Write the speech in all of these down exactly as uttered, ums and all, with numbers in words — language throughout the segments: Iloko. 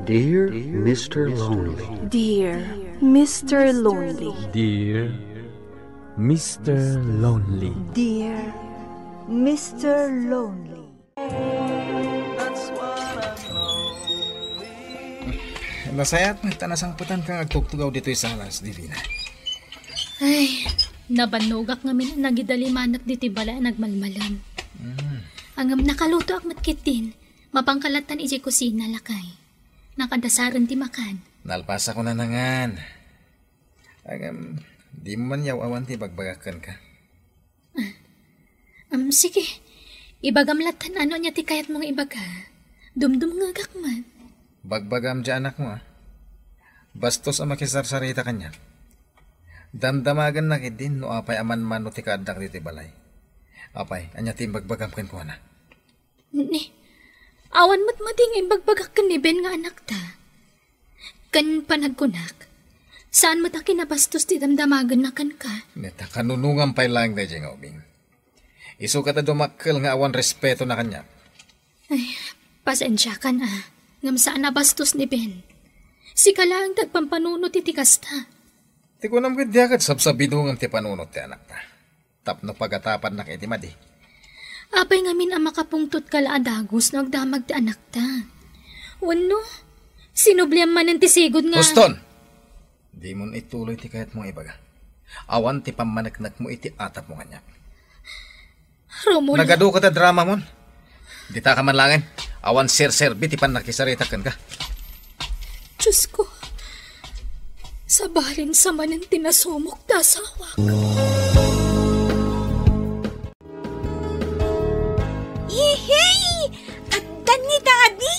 Dear Mister Lonely. Dear Mister Lonely. Dear Mister Lonely. Dear Mister Lonely. Nasayaat met ta nasangpetanka nga agtugtugaw ditoy salas, Divina. Ay, nabannogak ngamin a nagidalimanak ditoy balay a nagmalmalem. Mm. Ngem nakalutoak met ketdin. Mapanka lattan idiay kusina, lakay. Nakadasaren ti makan. Nalpasakon a nangan. Ngem, dimo man yaw-awan ti ibagbagak kenka? Ah, um, sige. Ibagam lattan no ania ti kayatmo nga ibaga. Dumdumngegak met. Bagbagam diay anakmo, a. Bastos a makisarsarita kaniak. Damdamagenna ketdin no apay a manmano ti kaaddak ditoy balay. Apay, ania ti imbagbagam kenkuana? Ni, awan met madi nga imbagbagak ken ni Ben nga anakta. Ken panagkunak, saan met a kinabastos ti damdamagenna kenka. Neta, kanunongam pay laeng daydiay nga ubing. Isukat a dumakkel nga awan respetona kaniak. Ay, pasensiakan a, ngem saan a bastos ni Ben. Sika laeng ti agpampanunot iti kasta. Ti kunam ket diak ket sabsabidongam ti panunot ti anakta. Tapno pagatapannak iti madi. Apay ngamin a makapungtotka la a dagus no agdamag ti anakta? Wenno, sinubliam manen ti sigud nga Huston! Dimon ituloy ti kayatmo nga ibaga. Awan ti pammaneknekmo iti atapmo kaniak. Romulo. Nagadu ka ta dramamon. Dita ka man laengen. Awan serserbi ti pannakisaritak kenka. Diosko, sabalin sa manen ti nasumok ta asawak. Yehey! Addan ni Daddy!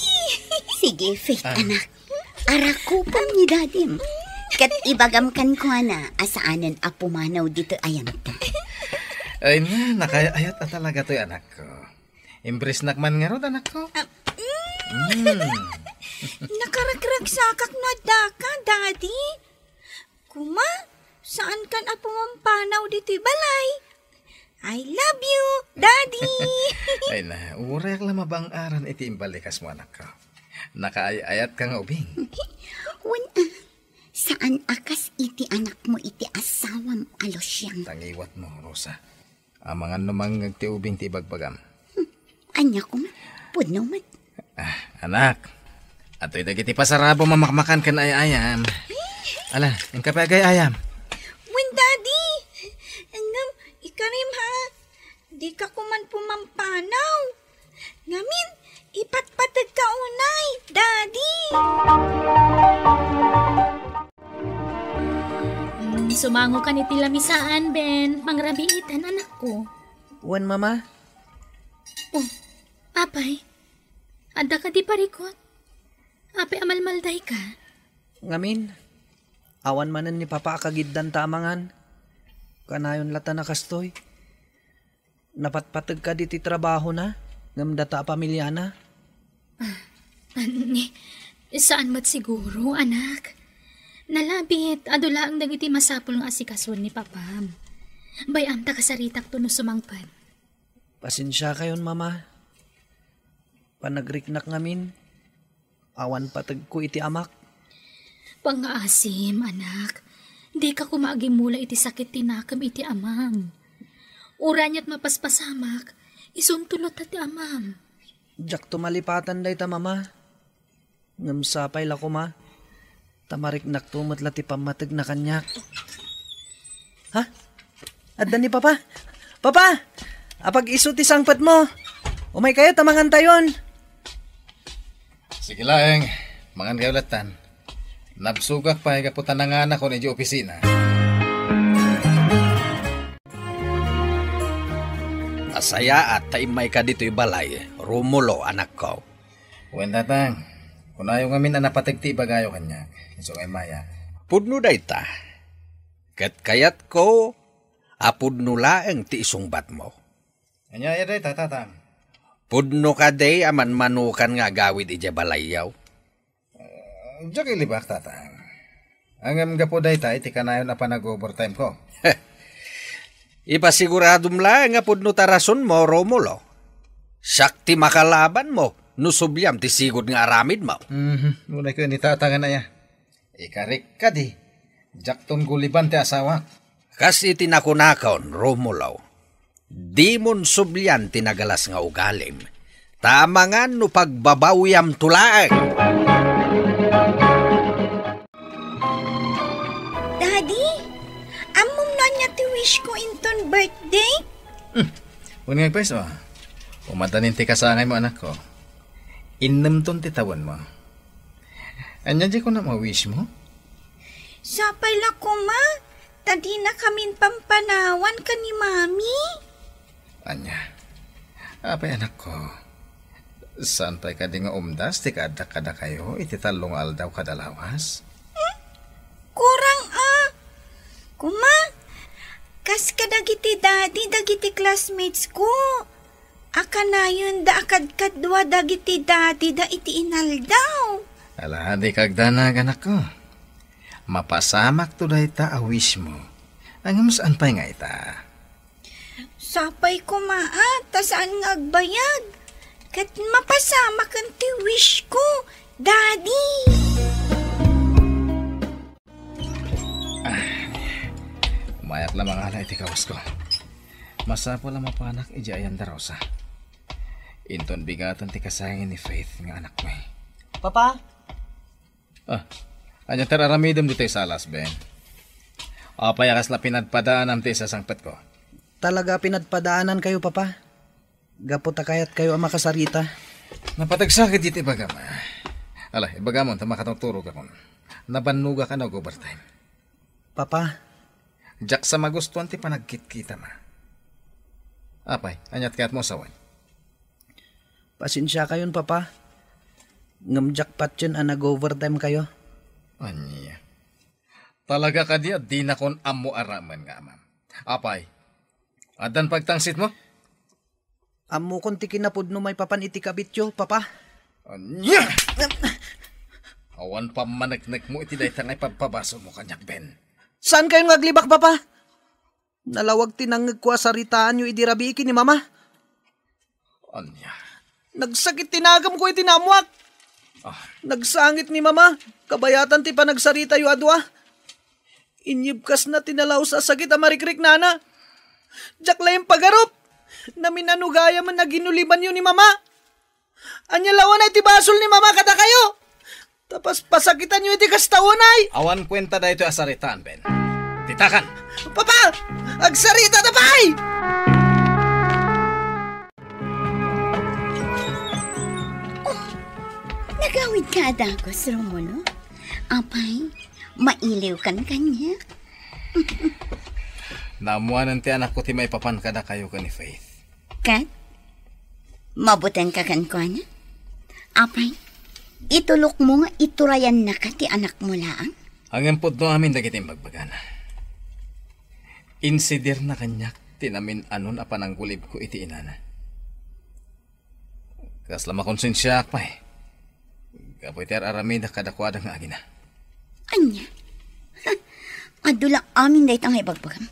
Sige, Faith, Ah. anak. Arakupem ni Dadim. Ket ibagam kenkuana a saanen a pumanaw ditoy ayamta. Ay na, nakaayat a talaga toy anakko. Imbresnak man ngarud, anakko. Ah, mm. Mm. Nakarakraksakak no addaka, Daddy. Kuma, saankan a pumampanaw ditoy balay? I love you, Daddy! Ay na, uray ak la mabang-aran iti imbalikasmo, anakko. Nakaay-ayatka nga ubing. Wen, ah, saan a kas iti anakmo iti asawam a Lucian. Tangiwatmo, Rosa. Amangan no mangngeg ti ubing ti ibagbagam. Hmm, ania koma? Pudno met. Ah, anak. Atoy dagiti pasarabom a makmakan ken ay-ayam. Ala, inka pay agay-ayam. Wen, Daddy. Ngem, ikarim ha. Dika koman pumampanaw. Ngamin, ipatpategka unay, Daddy. Mm, sumangokan iti lamisaan, Ben. Mangrabiitan, anakko. Wen, Mama. Oh, apay? Adda kadi parikut? Apay a malmaldayka? Ngamin, awan manen ni Papa a kagiddanta a mangan. Kanayon latta a kastoy. Napatpateg kadi ti trabahona, ngem data a pamiliana. Ah, ni, saan met siguro, anak. Nalabit, adu laeng dagiti masapul nga asikasuen ni Papam. Bay-am ta kasaritakto no sumangpet. Pasensiakayon, Mama. Panagriknak ngamin, awan pategko iti amak. Pangngaasim, anak. Dika koma agimula iti sakit ti nakem iti amam. Uray ania't mapaspasamak, isunto latta ti amam. Diakto malipatan dayta, Mama. Ngem sapay la koma, ta mariknakto met la ti pammategna kaniak. Ha? Adda ni Papa? Papa! Apag-isu ti sangpetmo? Umaykayo ta mangantayon. Sige laeng, mangankayo lattan. Nabsogak pay gapu ta nanganakon idiay opisina. Nasayaat ta immayka ditoy balay, Romulo, anakko. Wen, Tatang. Kunayo ngamin a napateg ti ibagayo kaniak. Isu nga immaya. Pudno dayta. Ket kayatko a pudno laeng ti isungbatmo. Ania aya dayta, Tatang? Pudno kadi a manmanokan nga agawid idiay balayyo? Ah, diak ilibak, Tatang. Ngem gapu dayta iti kanayon a panag-overtime ko. Ipasiguradom laeng a pudno ta rasonmo, Romulo. Siak ti makalabanmo. no subliam ti sigud nga aramidmo. Mhm, unay ko ni tata nga naya. Ikarik kadi, diakton guliban ti asawak. Kas iti nakunakon, Romulo, dimon sublian ti nagalas nga ugalim, ta amangan no pagbabawiamto laeng. Daddy, ammom no ania ti wish ko inton birthday? Hmm. Wen nga agpayso, ah. Umadanin ti kasangaymo, anakko. Innemton ti tawenmo. Ania diay kunam a wish mo? Sapay la koma, ta dinakamin pampanawan ken ni Mami. Ania? Apay, anakko, saan pay kadi nga umdas ti kaaddak kadakayo iti tallo nga aldaw kada lawas? Hmm? Kurang a. Koma, kas kadagiti daddy dagiti classmates ko. A kanayonda a kadkadua dagiti daddy da iti inaldaw. Ala, dika agdanag, anakko. Mapasamakto dayta a wish mo. Ngem saan pay nga ita? Sapay koma a, ta saan nga agbayag. Ket mapasamaken ti wish ko, Daddy. Ah, umayak la mangala iti kawas ko. Masapul a mapanak idiay ayan da Rosa. Inton bigaton ti kasangay ni Faith nga anakmi. Papa? Ah, ania ti aramidem ditoy salas, Ben? Apay a kasla pinadpadaanam ti isasangpetko? Talaga pinadpadaanankayo, Papa. Gapu ta kayatkayo a makasarita. Napateg sakit iti ibagam. Ala, ibagamon ta makaturturogakon. Nabannogak a nag-overtime. Papa. Diak sa magustuan ti panagkitkitam. Apay, ania ti kayatmo a sawen? Pasensiakayon, Papa. Ngem diak patien a nag-overtimekayo. Ania? Talaga kadi a dinakon ammo aramidem nga amam? Apay, addan pagtangsitmo? Ammokon ti kinapudno maipapan iti kabityo, Papa. Ania? Awan pammaneknekmo iti dayta nga ipabpabasolmo kaniak, Ben. Saankayon nga aglibak, Papa? Nalawag ti nangngegko a saritaanyo idi rabii ken ni Mama. Ania? Nagsakit ti nagamko iti naammoak. Ah. Nagsangit ni Mama, kabayatan ti panagsaritayo a dua. Inyibkasna ti nalaus a sakit a marikriknana. Diak laeng pagarup. Namin-ano gayamen a ginulibanyo ni Mama. Ania la unay ti basol ni Mama kadakayo? Ta paspasakitanyo iti kasta unay. Awan kuenta daytoy a saritaan, Ben. Ditakan. Papa! Agsarita ta pay! Oh, nagawidka a dagus, Romulo? Apay, mailiwkan kaniak? Naammoanen ti anakko ti maipapan kadakayo ken ni Faith. Ket? Mabutenka kenkuana? Apay, itulokmo nga iturayannaka ti anakmo laeng? Ngem pudno amin dagiti imbagbagana. Insidirna kaniak ti namin-anon a pananggulibko iti inana. Kasla makonsensiaak pay gapu iti ar-aramidak kadakuada nga agina. Ania? Adu la amin dayta nga ibagbagam.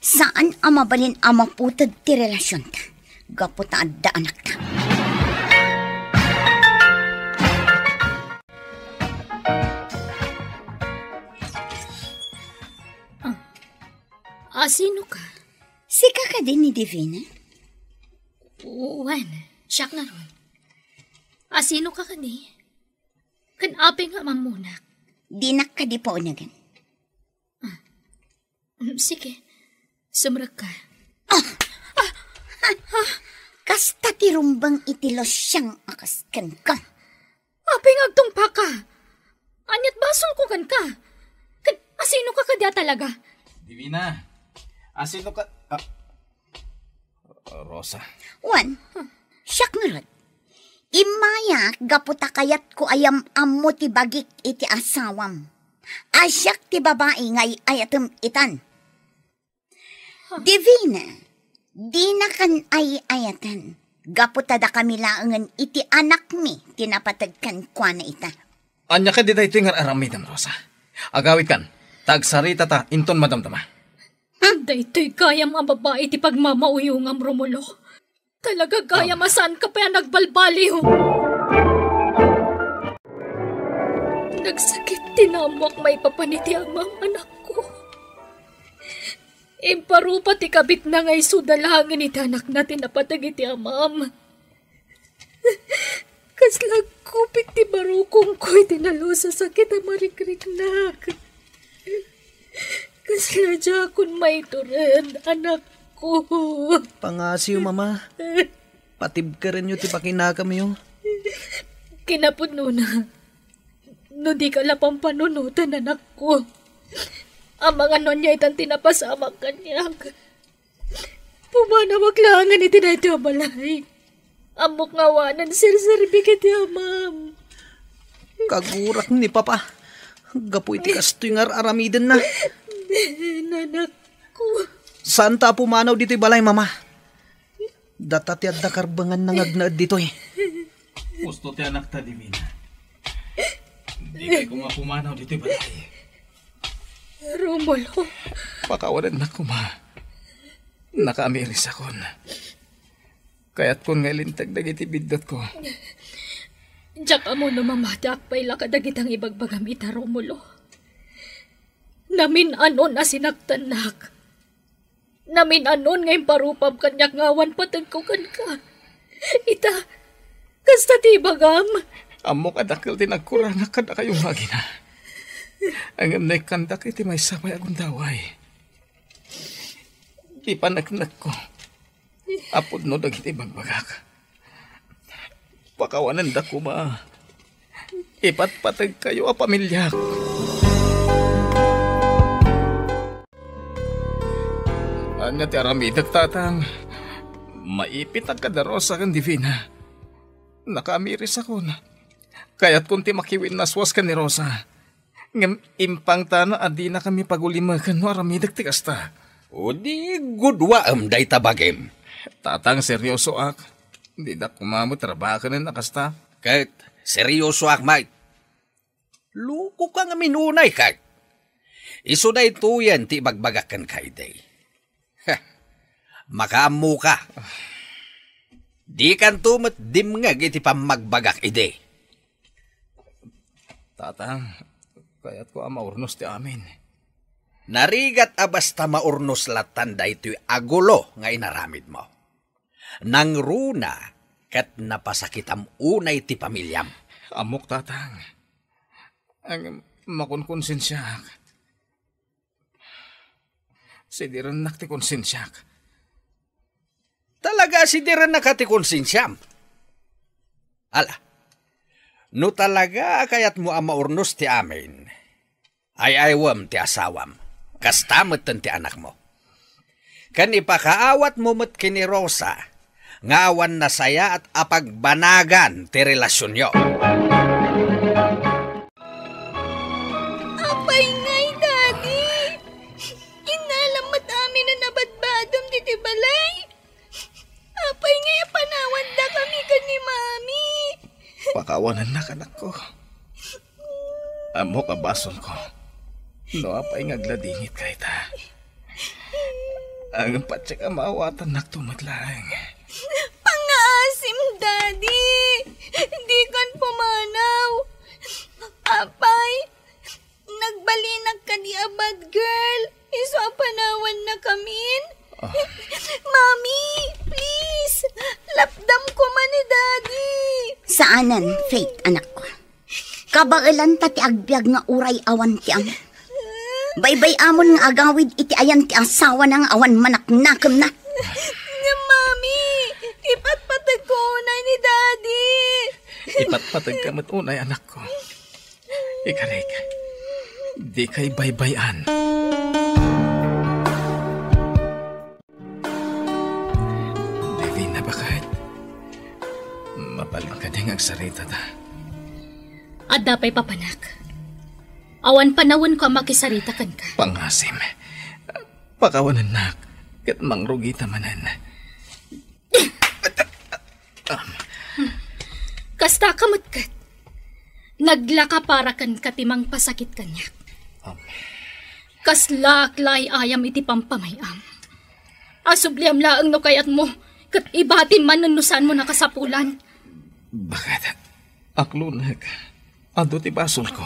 Saan a mabalin a maputed ti relasionta gapu ta adda anakta. Ah, asino ka? Sika kadi ni Divina? Wen, siak ngarud. Asino ka kadi? Ken apay nga ammonak? Dinak kadi paunegen. Mm, sige. Sumrekka. Ah! Ah! Ah! Kasta ti rumbeng iti lusiang a kas kenka. Apay nga agtungpaka? Aniat basolko kenka? Ket asino ka kadi a talaga? Divina, asino ka, ah, Rosa. Wen, siak ngarud. Immayak gapu ta kayatko a yam-ammo ti bagik iti asawam. A siak ti babai nga ay-ayatem itan. Divina, dinakan ay-ayatan gapu ta dakami laengen iti anakmi ti napateg kenkuana ita. Ania kadi daytoy nga ar-aramidem, Rosa? Agawidkan, ta agsaritata inton madamdama. Daytoy gayam a babai ti pagmamauyongam, Romulo. Talaga gayam a saanka pay a nagbalbaliw. Nagsakit ti naammoak maipapan iti amam, anakko. Imparupa ti kabitna nga isu da laengen iti anakna ti napateg iti amam. Kasla agkupit ti barukongko iti nalus a sakit a marikriknak. Kasla diakon maitured, anakko. Pangasiw, Mama. Patibkerenyo ti pakinakamyo. Kinapudnona, no dika la pampanunoten, anakko, amangan no ania itan ti napasamak kaniak. Pumanawak laengen iti daytoy a balay. Ammok nga awanen serserbik iti amam. Kagurak ni Papa gapu iti kastoy nga ar-aramidenna. Anakko. Saanta a pumanaw ditoy balay, Mama. Data ti adda karbenganna nga agnaed ditoy. Husto ti anakta, Divina. Dikay koma pumanaw ditoy balay. Romulo. Pakawanennak koma. Nakaamirisakon. Kayatkon nga ilinteg dagiti biddutko. Diak ammo no mamatiak pay la kadagiti ibagbagam ita, Romulo. Namin-anon a sinaktannak. Namin-anon nga imparupam kaniak nga awan pategko kenka. Ita, kasta ti ibagam. Ammok a dakkel ti nagkurangak kadakayo nga agina. Ngem naikkandak iti maysa pay a gundaway. Ti paneknekko a pudno dagiti ibagbagak. Pakawanendak koma. Ipatpategkayo a pamiliak. Ania ti aramidek, Tatang? Maipit a kada Rosa ken Divina. Nakaamirisakon. Kayatkon ti makiwinnaswas ken ni Rosa. Ngem impangtana a dinakami pagulimeken no aramidek ti kasta. O di guduaem dayta bagim. Tatang, seryosoak. Didak koma met rabaken a kasta. Ket seryosoak met. Lukoka ngamin unay, ket isu daytoyen ti ibagbagak kenka idi. Heh, makaammoka. Dikanto met dimngeg iti pammagbagak idi. Tatang, kayatko a maurnos ti amin. Narigat a basta maurnos lattan daytoy a gulo nga inaramidmo. Nangruna ket napasakitam unay ti pamiliam. Ammok, Tatang. Ang makonkonsensiak. Sidirennak ti konsensiak. Talaga a sidirennaka ti konsensiam? Ala, no talaga a kayatmo a maurnos ti amin, ay-aywem ti asawam, kasta metten ti anakmo. Ken ipakaawatmo met ken ni Rosa nga awan nasayaat a pagbanagan ti relasionyo. Apay ngay, Daddy? Innalam met amin a nabadbadom ditoy balay. Apay ngay a panawandakami ken ni Mami? Pakawanennak, anakko. Ammok a basolko no apay nga agladingit ka ita. Ngem patiek a maawatannakto met laeng. Pangngaasim, Daddy! Dikan pumanaw! Apay, nagbalinak kadi a bad girl isu a panawannakamin? Ah. Mami, please! Lapdam koma ni Daddy! Saanen, Faith, anakko. Kabaelanta ti agbiag nga uray awan ti am-, baybay-amon nga agawid iti ayan ti asawana nga awan manaknakemna. Ngem, Mami, ipatpategko unay ni Daddy. Ipatpategka met unay, anakko. Ikarik, dikay baybay-an. Divina, baket. Mabalin kadi nga agsarita ta? Adda pay papanak. Awan panawenko a makisarita kenka. Pangasim. Pakawanennak, ket mangrugita manen. Kasta ka met ket. Naglaka para kenka ti mangpasakit kaniak. Am. Kaslaak la ay-ayam iti pampamay-am. Asubliam laeng no kayatmo, ket ibatim manen no saanmo nakasapulan. Baket, aklonek, adu ti basolko.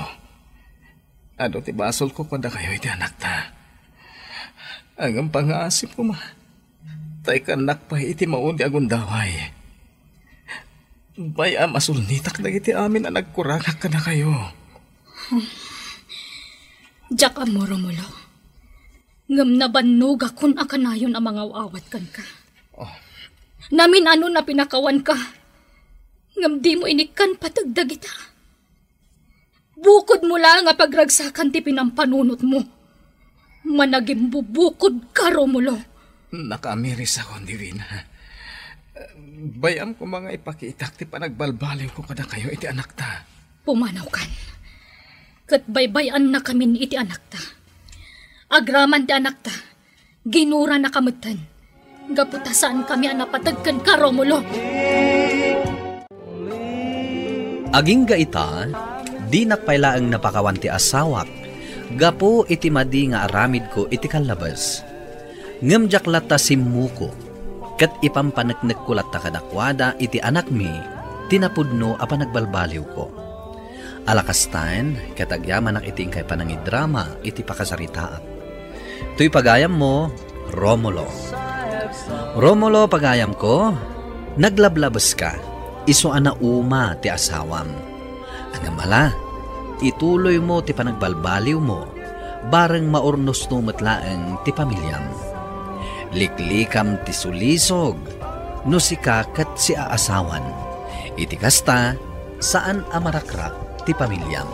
Adu ti basolko kadakayo iti anakta. Ngem pangaasip koma, ta ikannak pay iti maudi a gundaway. Bay-am a sulnitak dagiti amin a nagkurangak kadakayo. Diak ammo, Romulo. Ngem nabannogakon a kanayon a mangaw-awat kenka. Oh. Namin-anon a pinakawanka, ngem dimo inikkan pateg dagita. Bukodmo laeng a pagragsakan ti pinampanunotmo. Managimbubukodka, Romulo. Nakaamirisakon, Divina. Bay-am koma nga ipakitak ti panagbalbaliwko kadakayo iti anakta. Pumanawkan. Ket baybay-annakamin iti anakta. Agraman ti anakta, ginuranaka metten. Gapu ta saankami a napateg kenka, Romulo. Agingga ita, dinak pay laeng napakawan ti asawak gapu iti madi nga aramidko iti kallabes. Ngem diak latta simmuko, ket ipampaneknekko latta kadakuada iti anakmi ti napudno a panagbalbaliwko. Alakastan, ket agyamanak iti inkay panangidrama iti pakasaritaak. Toy pagayammo, Romulo. Romulo, pagayamko, naglablabeska, isu a nauma ti asawam. Ngem ala, ituloymo ti panagbalbaliwmo, bareng maurnosno met laeng ti pamiliam. Liklikam ti sulisog no sika ket siaasawan. Iti kasta, saan a marakrak ti pamiliam.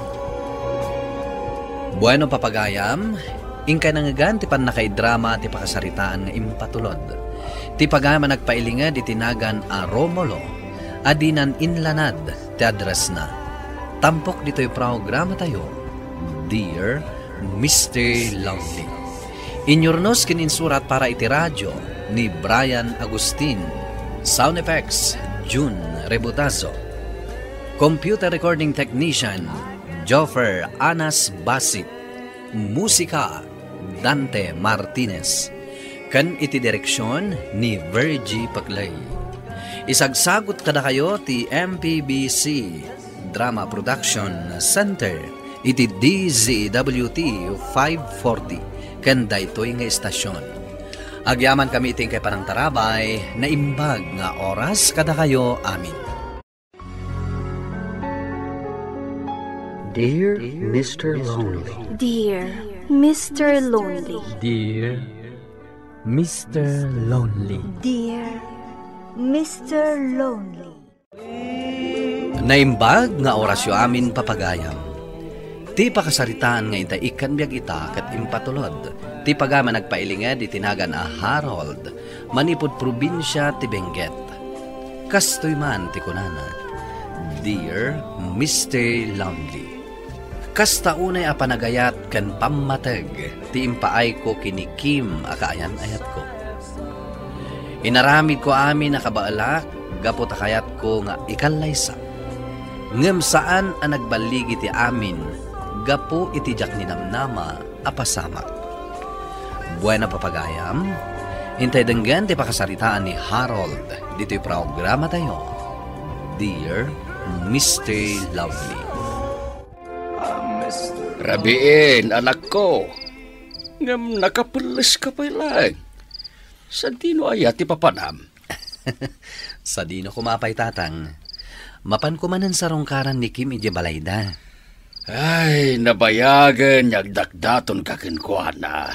Bueno, papagayam, inkay nangngegan ti pannakaidrama ti pakasaritaan nga impatulod. Ti pagayam a nagpailinged iti nagan a Romulo a dinan inlanad ti addressna. Tampok ditoy programatayo, Dear Mister Lonely. Inyurnos ken insurat para iti radio ni Brian Agustin. Sound effects, June Rebutazo. Computer recording technician, Joffer Anas Basit. Musika, Dante Martinez. Ken iti direksyon ni Virgie Paclay. Isagsagut kadakayo ti M P B C Drama Production Center iti D Z W T five forty ken daytoy nga istasyon. Agyamankami iti inkay panangtarabay, naimbag nga oras kadakayo amin. Dear Mister Lonely. Dear Mister Lonely. Dear Mister Lonely. Dear Mister Lonely. Naimbag nga orasyo amin, papagayam. Ti pakasaritaan nga intay ikkan biag ita ket impatulod ti pagayam a nagpailinged iti nagan a Harold manipud probinsia ti Benguet. Kastoy man ti kunana, Dear Mister Lonely. Kasta unay a panagayat ken pammateg ti impaayko ken ni Kim a kaayan-ayatko. Inaramidko amin a kabaelak gapu ta kayatko nga ikallaysa. Ngem saan a nagballigi ti amin gapu iti diak ninamnama a pasamak. Bueno, papagayam, intay denggen ti pakasaritaan ni Harold ditoy programatayo, Dear Mister Lovely. Rabiin, anakko. Ngem nakapelleska pay laeng. Sadino aya ti papanam? Sadino koma pay, Tatang? Mapanko manen sarungkaran ni Kim idiay balayda. Ay, nabayagen nga agdatdatonka kenkuana.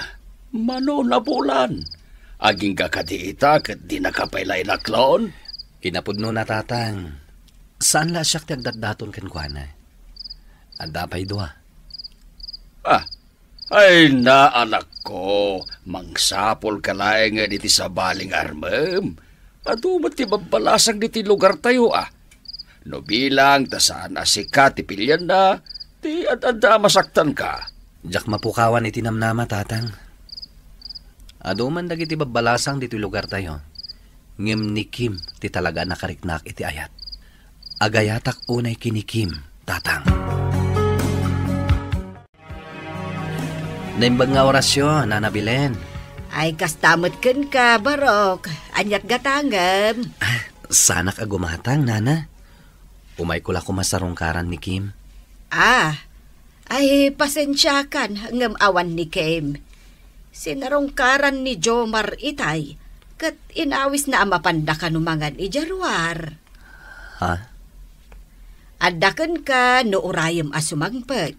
Mano nabulan? Agingga kadi ita ket dinaka pay la inaklon? Kinapudnona, Tatang. Saan la a siak ti agdatdaton kenkuana. Adda pay dua. Ah, ay na, anakko, mangsapulka laeng iti sabali nga armem. Adu met ti babbalasang ditoy lugartayo, a. No bilang ta saan a sika ti pilianna, ti ad-adda a masaktanka. Diak mapukawan iti namnama, Tatang. Adu man dagiti babbalasang ditoy lugartayo, ngem ni Kim ti talaga a nakariknak iti ayat. Agayatak unay ken ni Kim, Tatang. Naimbag nga orasyo, Nana Belen. Ay, kasta met kenka, Barok. Ania't gatangem? Ah, saanak a gumatang, Nana. Umayko la koma sarungkaran ni Kim. Ah, Ay, pasensiakan, ngem awan ni Kim. Sinarungkaran ni Jomar itay, ket inawisna a mapanda kano mangan idiay ruar. Ha? Adda kenka no urayem a sumangpet.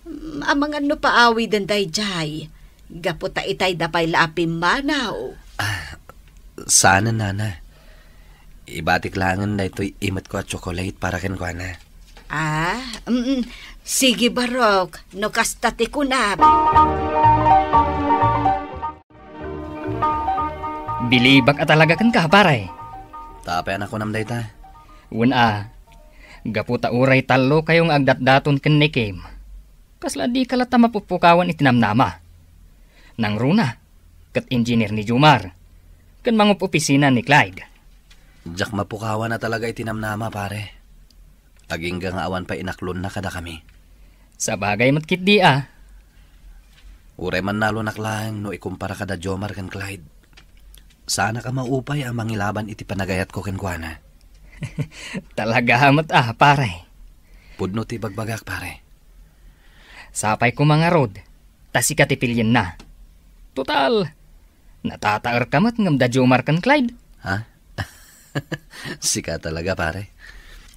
Mm, amangan no paawiden daydiay. Gapu ta itay da pay la a pimmanaw. Ah, saanen, nana. Ibatik laengen daytoy imetko a tsokolate para kenkuana. Ah, mm, sige, Barok, no kasta ti kunam. Bilibak a talaga kenka, pare. Tapay a nakunam dayta. Wen a, gapu ta uray tallokayo nga agdatdaton ken ni Kim, kasla dika latta mapupukawan iti namnama. Nangruna, ket engineer ni Jomar, ken mangup-opisina ni Clyde. Diak mapukawan a talaga iti namnama, pare. Agingga nga awan pay inaklonna kadakami. Sabagay met ketdi a. Uray mannalonak laeng no ikumpara kada Jomar ken Clyde. Saanak a maupay a mangilaban iti panagayatko kenkuana. Talaga met a, pare. Pudno ti bagbagak, pare. Sapay koma ngarud, ta sika ti pilienna. Total, natataerka met ngem da Jomar ken Clyde. Ha? Sika talaga, pare.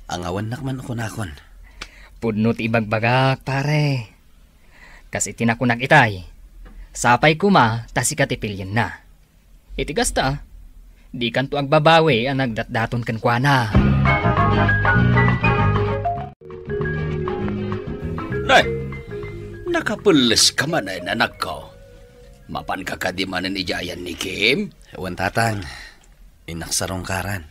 Angawannak man a kunakon. Pudno ti ibagbagak, pare. Kas iti nakunak itay, sapay koma ta sika ti pilienna. Iti kasta, dikanto agbabawi a nagdatdaton kenkuana. Nay, nakapelles ka man, ay, anakko. Mapanka kadi manen idiay ayan ni Kim? Wen, tatang. Innak sarungkaran.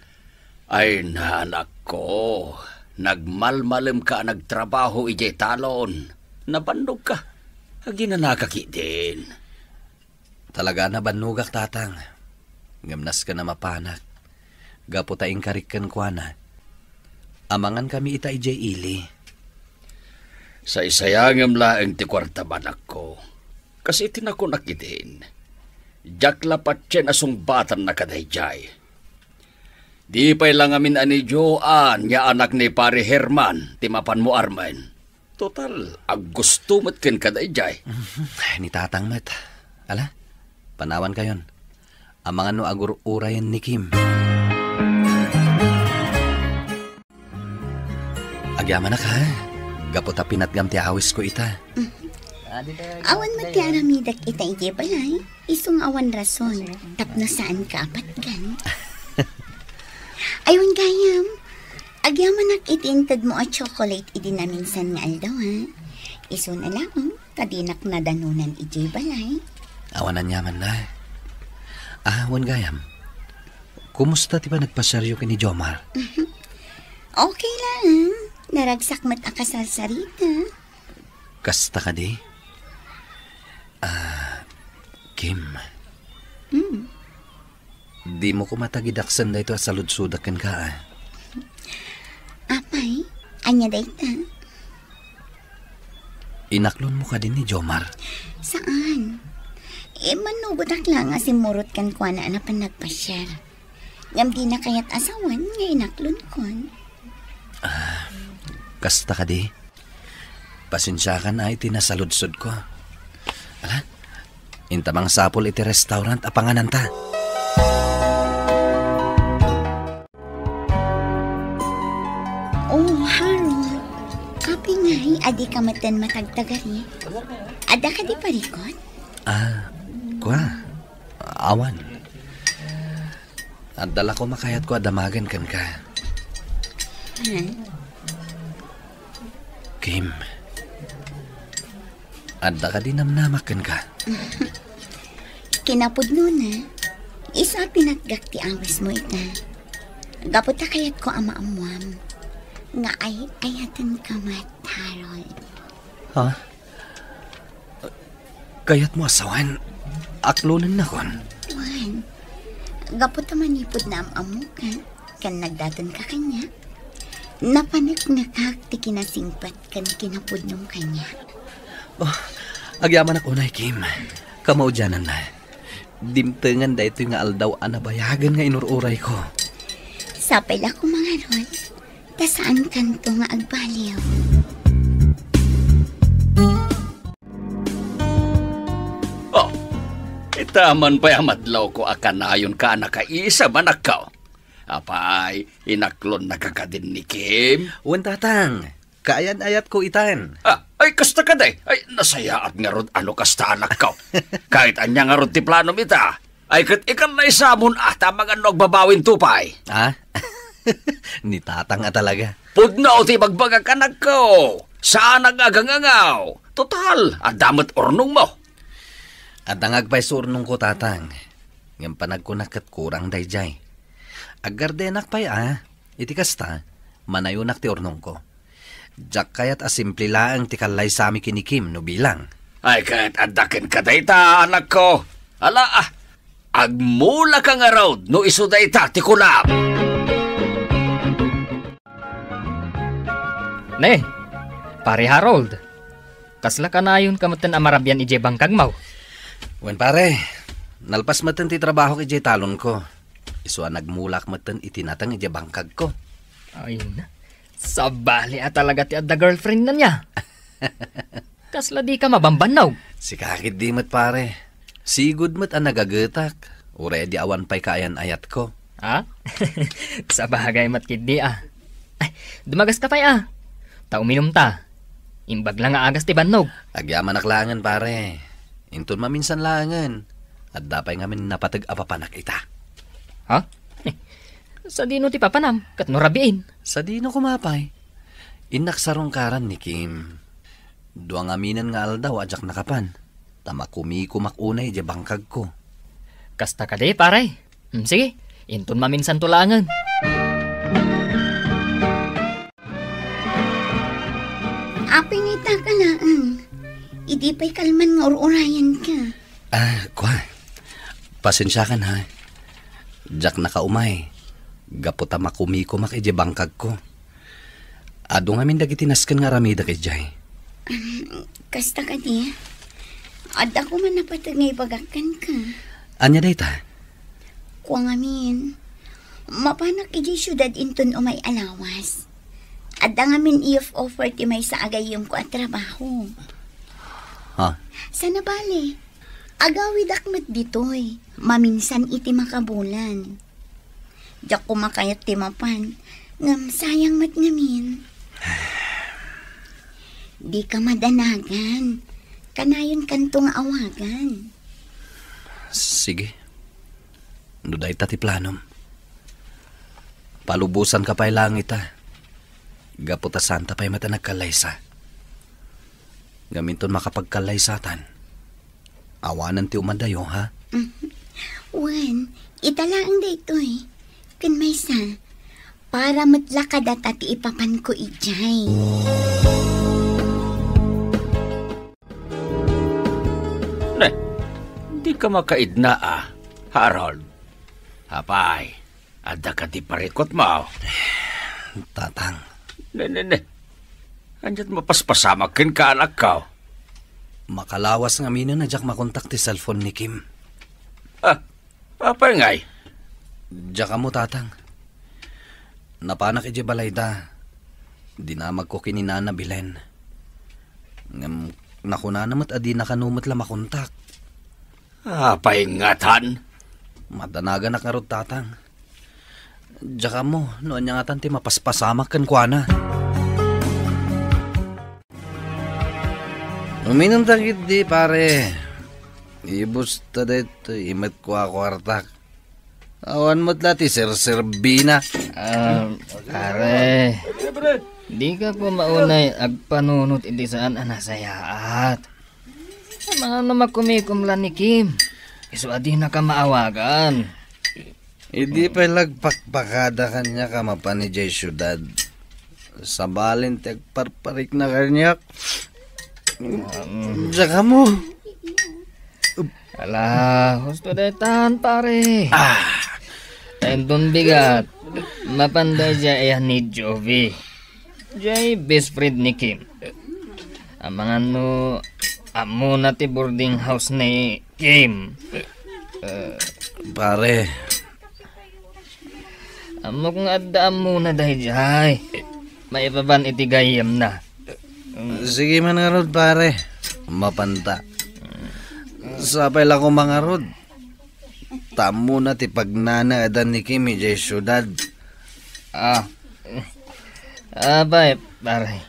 Ay, anakko, nagmalmalemka a nagtrabaho idiay talon. Nabannogka. Aginanaka ketdin. Talaga a nabannogak, tatang. Ngem nasken a mapanak. Gapu ta inkarik kenkuana. Amangan kami ita idiay ili. Saysayangem laeng ti kuartam, anakko. Kas iti nakunak ketdin, diak la patien a sungbatanna kadaydiay. Di pay la ngamin a ni Joan nga anak ni Pare Herman ti mapanmo armen. Total, aggusto met kenka daydiay. Ni tatang met. Ala, panawankayon. Amangan no agur-urayen ni Kim. Agyamanak, ha? Gapu ta pinatgam ti awisko ita. Awan met ti aramidek ita idiay balay. Isu nga awan rason tapno saanka a patgan. Ay, wen gayam, agyamanak iti intedmo a chocolate idi naminsan nga aldaw, ha? Isu na laeng ta dinak nadanonan idiay balay. Awan aniamanna. Ah, wen gayam, kumusta ti panagpasiaryo ken ni Jomar? Okay lang. Naragsak met a kasarsarita. Kasta kadi? Ah, Kim. Hmm. Dimo koma tagidaksen daytoy a saludsodak kenka, a? Apay, ania dayta? Inaklonmo kadi ni Jomar? Saan? Immanugotak la nga simmurot kenkuana a napan nagpasiar. Ngem dina kayat a sawen nga inaklonkon. Ah, kasta kadi? Pasensiakan a iti nasaludsodko. Ala, inta mangsapul iti restaurant a pangananta. Oh, Harold. Apay ngay a dika metten matagtagari? Adda kadi parikut? Ah, kua. Awan. Adda la koma kayatko a damagen kenka. Hmm? Kim, adda kadi namnamak kenka? Kinapudnona, isu a pinatgak ti awismo ita. Gapu ta kayatko a maammuam nga ay-ayatenka met, Harold. Ha? Kayatmo a sawen, aklonennakon? Wen, gapu ta manipud naam-ammoka ken nagdatonka kaniak, napaneknekak ti kinasingpet ken kinapudnom kaniak. Oh, agyamanak unay, Kim. Kamaudiananna. Dimtengen daytoy nga aldaw a nabayagen nga inur-urayko. Sapay la koma ngarud, ta saankanto nga agbaliw. Taman pay a madlawko a kanayonka a nakaisem, anakko. Apay, inaklonnaka kadin ni Kim? Wen, Tatang. Kaayan-ayatko itan. Ah, ay, kasta kadi. Ay, nasayaat ngarud a no kasta, anakko. Kahit ania ngarud ti planom ita, ay ket ikallaysamon a ta maganno agbabawinto pay. Ah? Ni Tatang a talaga. Pudno ti ibagbagak, anakko. Saanak nga agangangaw. Total, adda met urnongmo. Adda nga agpayso urnongko, Tatang. Ngem panagkunak ket kurang daydiay. Aggardenak pay a, iti kasta, manayonak ti urnongko. Diak kayat a simple laeng ti kallaysami ken ni Kim no bilang. Ay, ket adda kenka dayta, anakko. Ala, ah, agmulaka ngarud no isu dayta ti kunam. Ne, Pare Harold, kasla kanayonka metten a marabian idiay bangkagmo? Wen, pare, nalpas metten ti trabahok idiay talonko. Isu a nagmulak metten iti nateng idiay bangkagko. Ay na, sabali a talaga ti adda girlfriend na niya. Kasla dika mabambannog? Sika ketdi met, pare. Sigud met a nagagetak, uray di awan pay kaayan-ayatko. Ha? Sabagay met ketdi a. Ay, dumagaska pay a. Ta uminumta. Imbag la nga agas ti bannog. Agyamanak laengen, pare. Inton maminsan laengen, adda pay ngamin napateg a papanak ita. Ha? Sadino ti papanam? Ket no rabiin? Sadino koma pay? Innak sarungkaran ni Kim. Dua ngaminen nga aldaw a diak nakapan, ta makumikomak unay idiay bangkagko. Kasta kadi, pare? Hmm, sige, inton maminsanto laengen. Apay nga ita ka laeng? Idi pay kalman nga ur-urayanka. Ah, kua. Pasensiakan, ha. Diak nakaumay. Gapu ta makumikomak idiay bangkagko. Adu ngamin dagiti nasken nga aramidek idiay. Um, kasta kadi, adda koma napateg nga ibagak kenka. Ania dayta? Kua ngamin, mapanak idiay siudad inton umay a lawas. Adda ngamin i-offer ti maysa a gayyemko a trabaho. Ha? Saan a bale, agawidak met ditoy, maminsan iti makabulan. Diak koma kayat ti mapan, ngem sayang met ngamin. Dika madanagan. Kanayonkanto nga awagan. Sige. No dayta ti planom, palubosanka pay laeng ita. Gapu ta saanta pay met a nagkallaysa. Ngem inton makapagkallaysatan, awanen ti umadayo, ha? Mhm. Wen, ita laeng daytoy. Ken maysa, para met la kadata ti ipapanko idiay. Ne, dika makaidna a, Harold. Apay, adda kadi parikutmo? Tatang. Ne, ne, ne. Ania't mapaspasamak kenka, anakko? Makalawas ngaminen a diak makontak ti cellphone ni Kim. Ah, apay ngay? Diak ammo, Tatang. Napanak idiay balayda. Dinamagko ken ni Nana Belen. Ngem nakunana met a dina kano met la makontak. Apay ngatan? Madanaganak ngarud, Tatang. Diak ammo no ania ngatan ti mapaspasamak kenkuana. Uminumta ketdi, pare. Ibusta daytoy, imetko a kuartak. Awan met la ti serserbina. Ah, pare. Dika koma unay agpanunot iti saan a nasayaat. Amangan no makumikom la ni Kim. Isu a dinaka maawagan. Idi pay la agpakpakada kaniak a mapan idiay siudad, sabalen ti agparparikna kaniak. Diak ammo. Ala, husto daytan, pare. Ah. Inton bigat, mapan daydiay a ni Jovi. Jay best friend ni Kim. Amangan no ammona ti boarding house ni Kim. Eh, pare. Ammok nga adda ammona daydiay. Maipapan iti gayyemna. Sige man ngarud, pare. Mapanta. Sapay la koma ngarud. ta ammona ti pagnanaedan ni Kim idiay siudad. Ah. Apay, pare.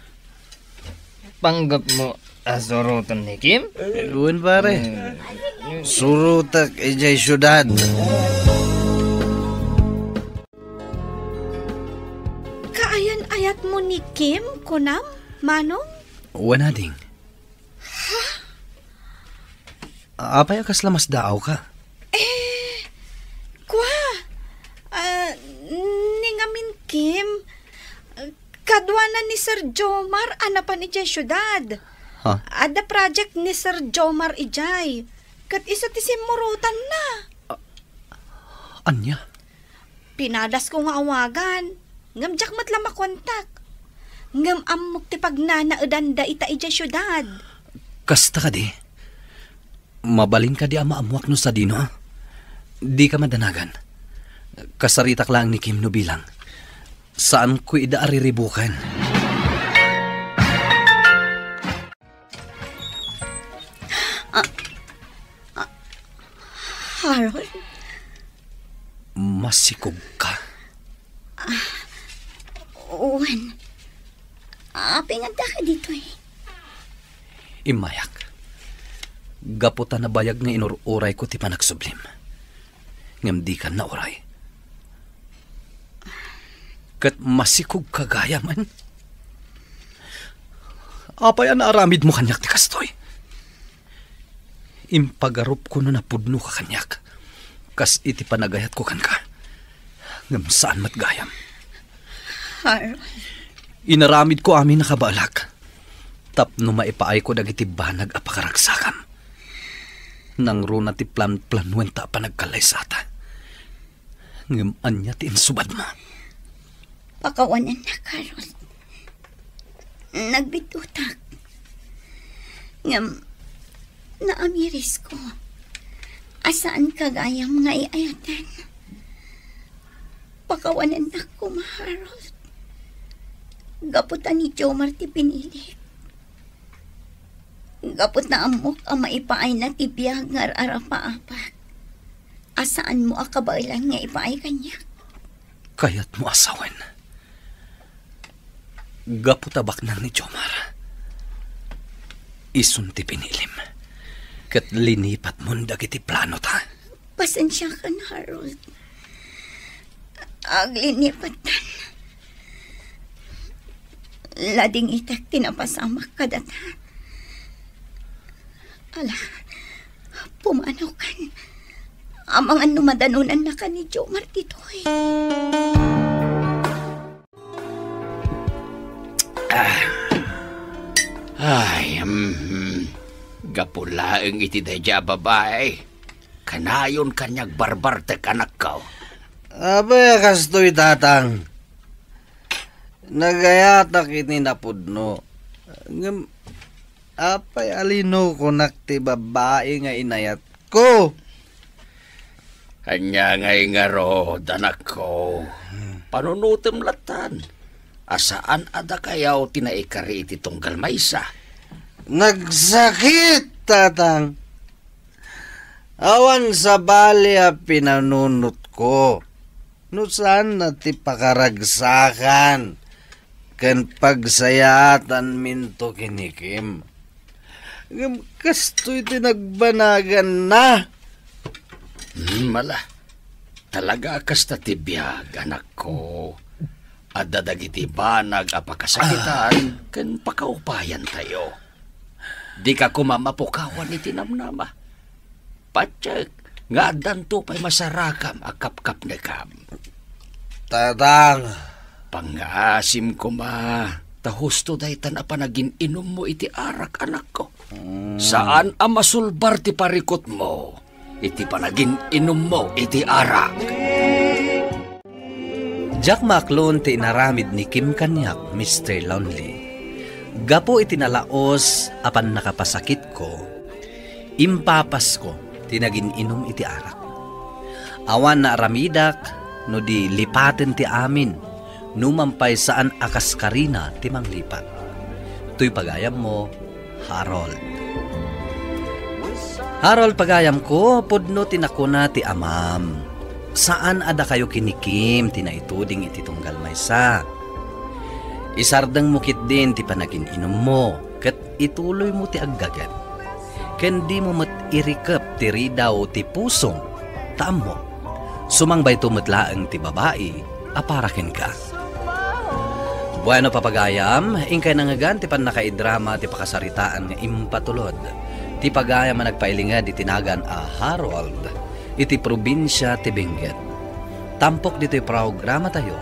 Panggepmo a suroten ni Kim? Wen, pare. Hmm. Surotek idiay siudad. Kaayan-ayatmo ni Kim, kunam, Manong? Wen, ading. Apay a kasla masdaawka? Eh, kua, ah, ni ngamin, Kim, kaduana ni Sir Jomar a napan idiay siudad. Ha? Adda project ni Sir Jomar idiay. Ket isu ti simmurotanna. Ania? Pinadasko nga awagan, ngem diak met la makontak. Ngem ammok ti pagnanaedanda ita idiay siudad. Kasta kadi? Mabalin kadi a maammuak no sadino? Dika madanagan. Kasaritak laeng ni Kim no bilang. Saanko ida a riribuken. Ah, ah, Harold? Masikog ka? Ah, wen. Apay nga adda ka ditoy? Immayak. Gapu ta nabayag nga inur-urayko ti panagsublim. Ngem dika nauray. Ket masikog ka gayamen. Apay a naaramidmo kaniak ti kastoy? Impagarupko no napudnoka kaniak, kas iti panagayatko kenka. Ngem saan met gayam. Harold. Inaramidko amin a kabaelak tapno maipaayko dagiti banag a pakaragsakam. Nangruna ti plan-planuenta a panagkallaysata. Ngem ania ti insubadmo? Pakawanennak, Harold. Nagbitutak. Ngem naamirisko a saanka gayam nga iayatan. Pakawanennak koma, Harold. Gapu ta ni Jomar ti pinilik. Gapu ta ammok a maipaayna ti biag nga ar-arapaapak a saanmo a kabaelan nga ipaay kaniak. Kayatmo a sawen, gapu ta baknang ni Jomar, isun ti pinilim, ket linipatmon dagiti planota. Pasensiakan, Harold. Aglinipatan. Ladingitek ti napasamak kadata. Ala, pumanaw kan. Amangan no madanonannaka ni Jomar ditoy. Ah. Ay, mhm. Gapu laeng iti daydiay a babai. Kanayon kaniak barbartek, anakko. Apay a kastoy, Tatang? Nagayatak iti napudno. Ngem, apay a linokonak ti babai nga inayatko? Ania ngay ngarud, anakko? Panunotem lattan a saan a dakayo ti naikari iti tunggal maysa. Nagsakit, Tatang. Awan sabali a pinanunotko no saanna ti pakaragsakan ken pagsayaatanminto ken ni Kim. Ngem kastoy ti nagbanaganna. Hmm, ala. Talaga a kasta ti biag, anakko. Adda dagiti banag a pakasakitan ken pakaupayantayo. Dika koma mapukawan iti namnama. Patiek nga addanto pay masarakam a kapkapnekam. Tatang. Pangngaasim koma, ta husto daytan a panagin-inummo iti arak, anakko. Mm. Saan a masulbar ti parikutmo iti panagin-inummo iti arak. Diak maaklon ti inaramid ni Kim kaniak, Mister Lonely. Gapu iti nalaos a pannakapasakitko, impapasko ti nagin-inum iti arak. Awan naaramidak no di lipaten ti amin, numan pay saan a kaskarina ti manglipat. Toy pagayammo, Harold. Harold, pagayamko, pudno ti nakuna ti amam. Saan a dakayo kinikim ti naituding iti tunggal maysa. Isardengmo ketdin ti panakin-inummo, ket ituloymo ti aggaget. Ken dimo met irikep ti ridaw ti pusom, ta ammok, sumangbayto met laeng ti babai a para kenka. Bueno, papagayam, inkay nangngegan ti pannakaidrama ti pakasaritaan nga impatulod ti pagayam a nagpailinged iti nagan a Harold iti probinsia ti Benguet. Tampok ditoy programatayo,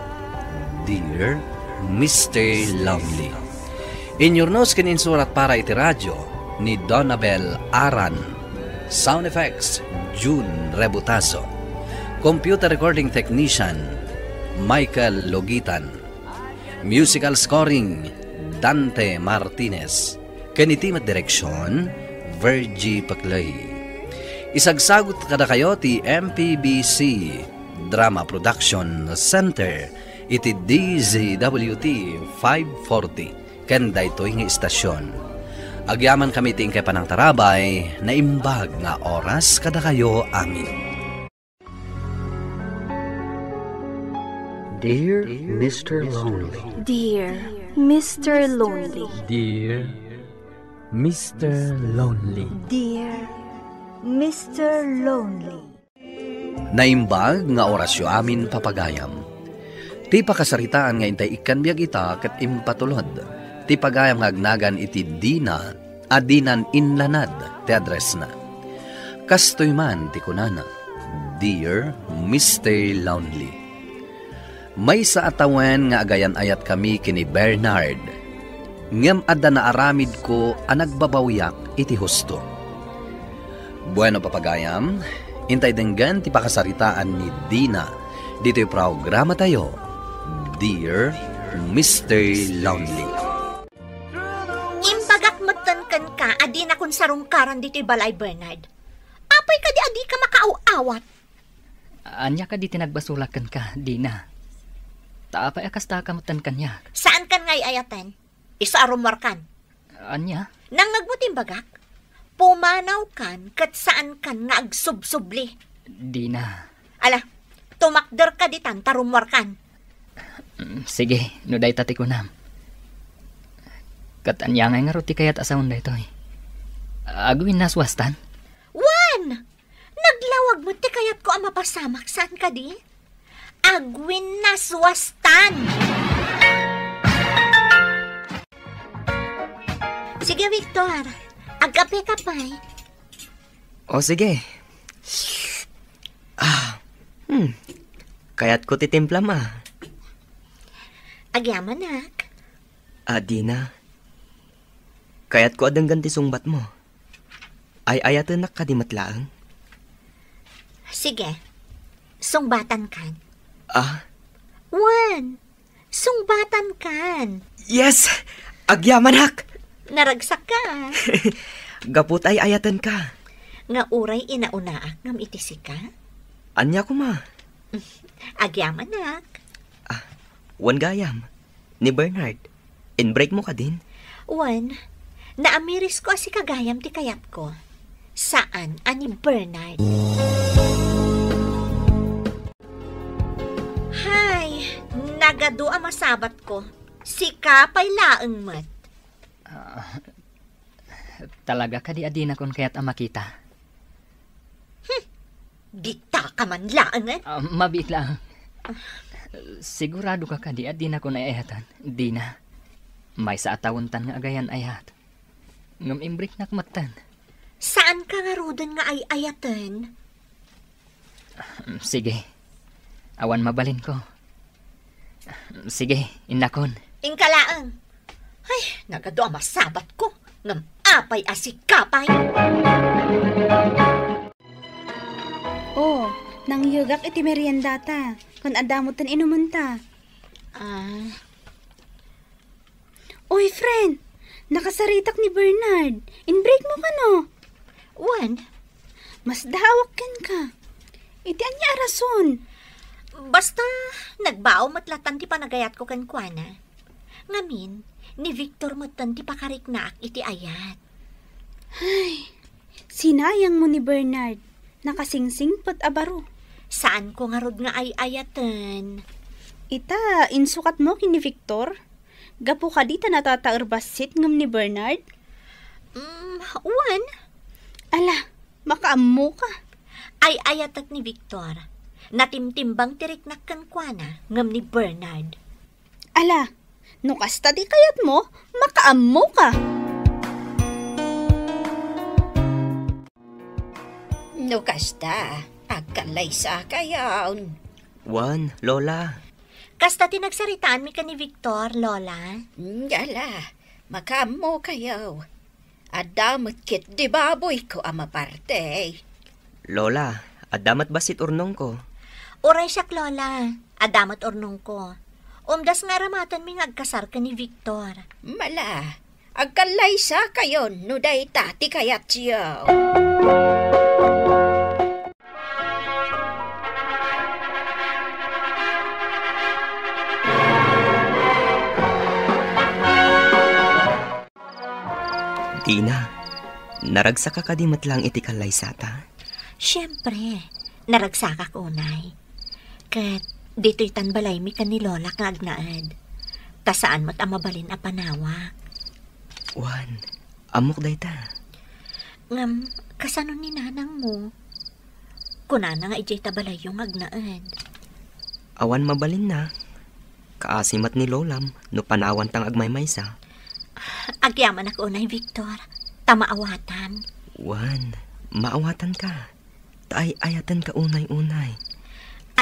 Dear Mister Lonely. Inyurnos ken insurat para iti radio ni Donabel Aran. Sound effects, June Rebutaso. Computer recording technician, Michael Logitan. Musical scoring, Dante Martinez. Ken iti met direksion, Virgie Paclay. Isagsagut kadakayo ti M P B C Drama Production Center iti D Z W T five forty ken daytoy nga istasion. Agyamankami ti inkay panangtarabay, naimbag nga oras kadakayo amin. Dear Mister Lonely. Dear Mister Lonely. Dear Mister Lonely. Dear Mister Lonely. Naimbag nga orasyo amin, papagayam. Ti pakasaritaan nga intay ikkan biag ita ket impatulod ti pagayam nga agnagan iti Dina a dinan inlanad ti addressna. Kastoy man ti kunana, Dear Mister Lonely. Maysa a tawen nga agayan-ayatkami ken ni Bernard, ngem adda naaramidko a nagbabawiak iti husto. Bueno, papagayam, intay denggen ti pakasaritaan ni Dina ditoy programatayo, Dear Mister Lonely. Imbagak metten kenka a dinakon sarungkaran ditoy balay, Bernard. Apay kadi a dika makaaw-awat? Ania kadi ti nagbasolak kenka, Dina? Ta apay a kastaka metten kaniak? Saankan nga ay-ayaten. Isu a rummuarkan. Ania? Nangngegmo ti imbagak? Pumanawkan ket saankan nga agsubsubli. Dina. Ala, tumakderka ditan ta rummuarkan. Mm, sige, no dayta ti kunam. Ket ania ngay ngarud ti kayat a saon daytoy? Agwinnaswastan? Wen! Naglawag met ti kayatko a mapasamak, saan kadi? Agwinnaswastan! Sige, Victor. Agkapeka pay. O, sige. Ah, hmm. Kayatko ti timplam, ah. Agyamanak. Ah, Dina. Kayatko a denggen ti sungbatmo. Ay-ayatennak kadi met laeng? Sige. Sungbatankan. Ah? Wen, sungbatankan. Yes! Agyamanak! Naragsak ka, ah. Gapu ta ay-ayatenka. Nga uray inaunaak ngem iti sika? Ania koma? Agyamanak. Ah, wen gayam. Ni Bernard, inbreak mo kadin? Wen, naamirisko a sika gayam ti kayatko. Saan a ni Bernard. Hay, nagadu a masabatko. Sika pay laeng met. Ah, talaga kadi a dinakon kayat a makita? Hmm, dita ka man laengen? Ah, mabiit lang. Sigurado ka kadi a dinakon ay-ayatan? Dina. Maysa a tawentan nga agayan-ayat. Ngem imbreaknak metten. Saanka ngaruden nga ay-ayaten? Sige. Awan mabalinko. Sige, innakon. Inka laeng. Ay, nagadu a masabatko. Ngem apay a sika pay? Oh, nangyegak iti meriendata. Kun adda metten inumenta. Ah. Oy, friend, nakasaritak ni Bernard. Inbreak mo kano? Wen. Masdaawak kenka. Iti ania a rason? Basta, nagbao met latan ti panagayatko kenkuana. Ngamin, ni Victor metten ti pakariknaak iti ayat. Ay, Sinayangmo ni Bernard. Nakasingsingpet a baro. Saanko ngarud nga ay-ayaten. Ita, insukatmo ken ni Victor? Gapu kadi ta natataer bassit ngem ni Bernard? Mm, wen. Ala, makaammoka. Ay-ayatek ni Victor. Natimtimbang ti riknak kenkuana ngem ni Bernard. Ala, no kasta ti kayatmo, makaammoka. No kasta, agkallaysakayon. Wen, Lola. Kasta ti nagsaritaanmi ken ni Victor, Lola. Ala, makaammokayo. Adda met ketdi baboyko a maparte. Lola, adda met bassit urnongko. Uray siak, Lola. Adda met urnongko. Umdas nga aramatenmi nga agkasar ken ni Victor. Ala, agkallaysakayon no dayta ti kayatyo. Dina, naragsaka kadi met laeng iti kallaysata? Siempre, naragsakak unay. Ket ditoy tan balaymi ken ni Lolak nga agnaed. Ta saan met a mabalin a panawak. Wen, ammok dayta. Ngem, kasano ni nanangmo? Kunana nga idiay ta balayyo nga agnaed. Awan mabalinna. Kaasi met ni Lolam no panawanta nga agmaymaysa. Agyamanak unay, Victor, ta maawatan. Wen, maawatanka. Ta ay-ayatenka unay-unay.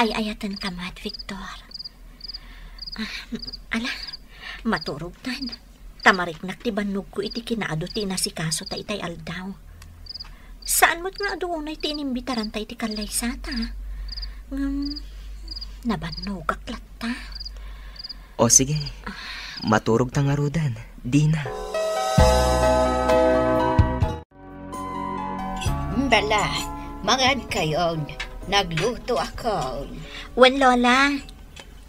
Ay-ayatenka met, Victor. Ah, ala, maturogtan. Ta mariknak ti bannogko iti kinaadu ti inasikaso ta itay aldaw. Saan met nga adu unay ti inimbitaranta iti kallaysata. Ngem, nabannogak latta. O sige, maturogta ngaruden, Dina. Bala, mangankayon. Naglutoakon. Wen, Lola.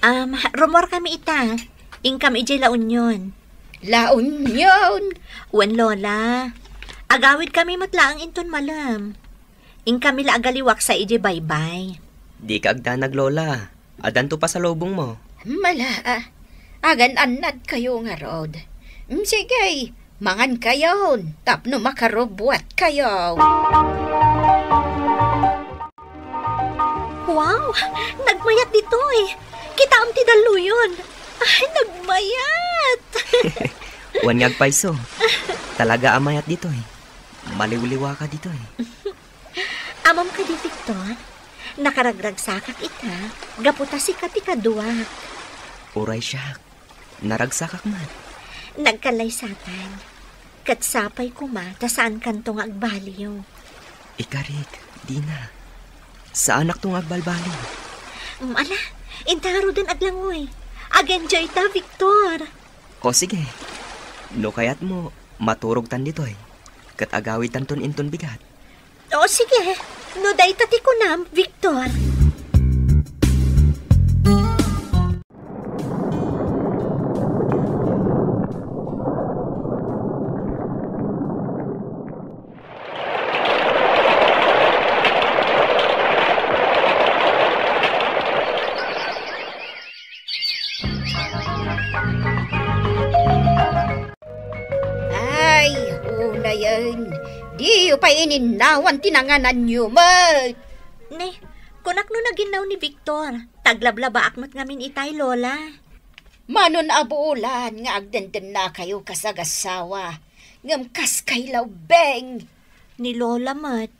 Um, rummuarkami ita. Inkam idiay La Union. La Union? Wen, Lola. Agawidkami met laeng inton malem. Inkami la agaliwaksa idiay baybay. Dika agdanag, Lola. Addanto pasalubongmo. Ala, ah. Agan-annadkayo ngarud. Mm, sige, mangankayon tapno makarubbuatkayo. Wow! Nagmayat ditoy! Kitaem ti dalluyon! Ay, nagmayat! Wen nga agpayso. Talaga a mayat ditoy. Maliwliwaka ditoy. Ammom kadi, Victor? Nakaragragsakak ita, gapu ta sika ti kaduak. Uray siak, naragsakak met. Nagkallaysatan. Ket sapay koma ta saankanto nga agbaliw. Ikarik, Dina. Saanakto nga agbalbaliw. Mm, ala, inta ngaruden aglangoy. Ag-enjoy ta, Victor. O sige. No kayatmo, maturogtan ditoy. Ket agawidtanton inton bigat. O, sige. No dayta ti kunam, Victor. Ay, unayen, diyo pay ininnawan ti nangananyo met. Ne, kunak no naginnaw ni Victor, ta aglablabaak met ngamin itay, Lola. Manon a bulan nga agdendennakayo kas agassawa, ngem kas kay la ubbeng. Ni Lola met.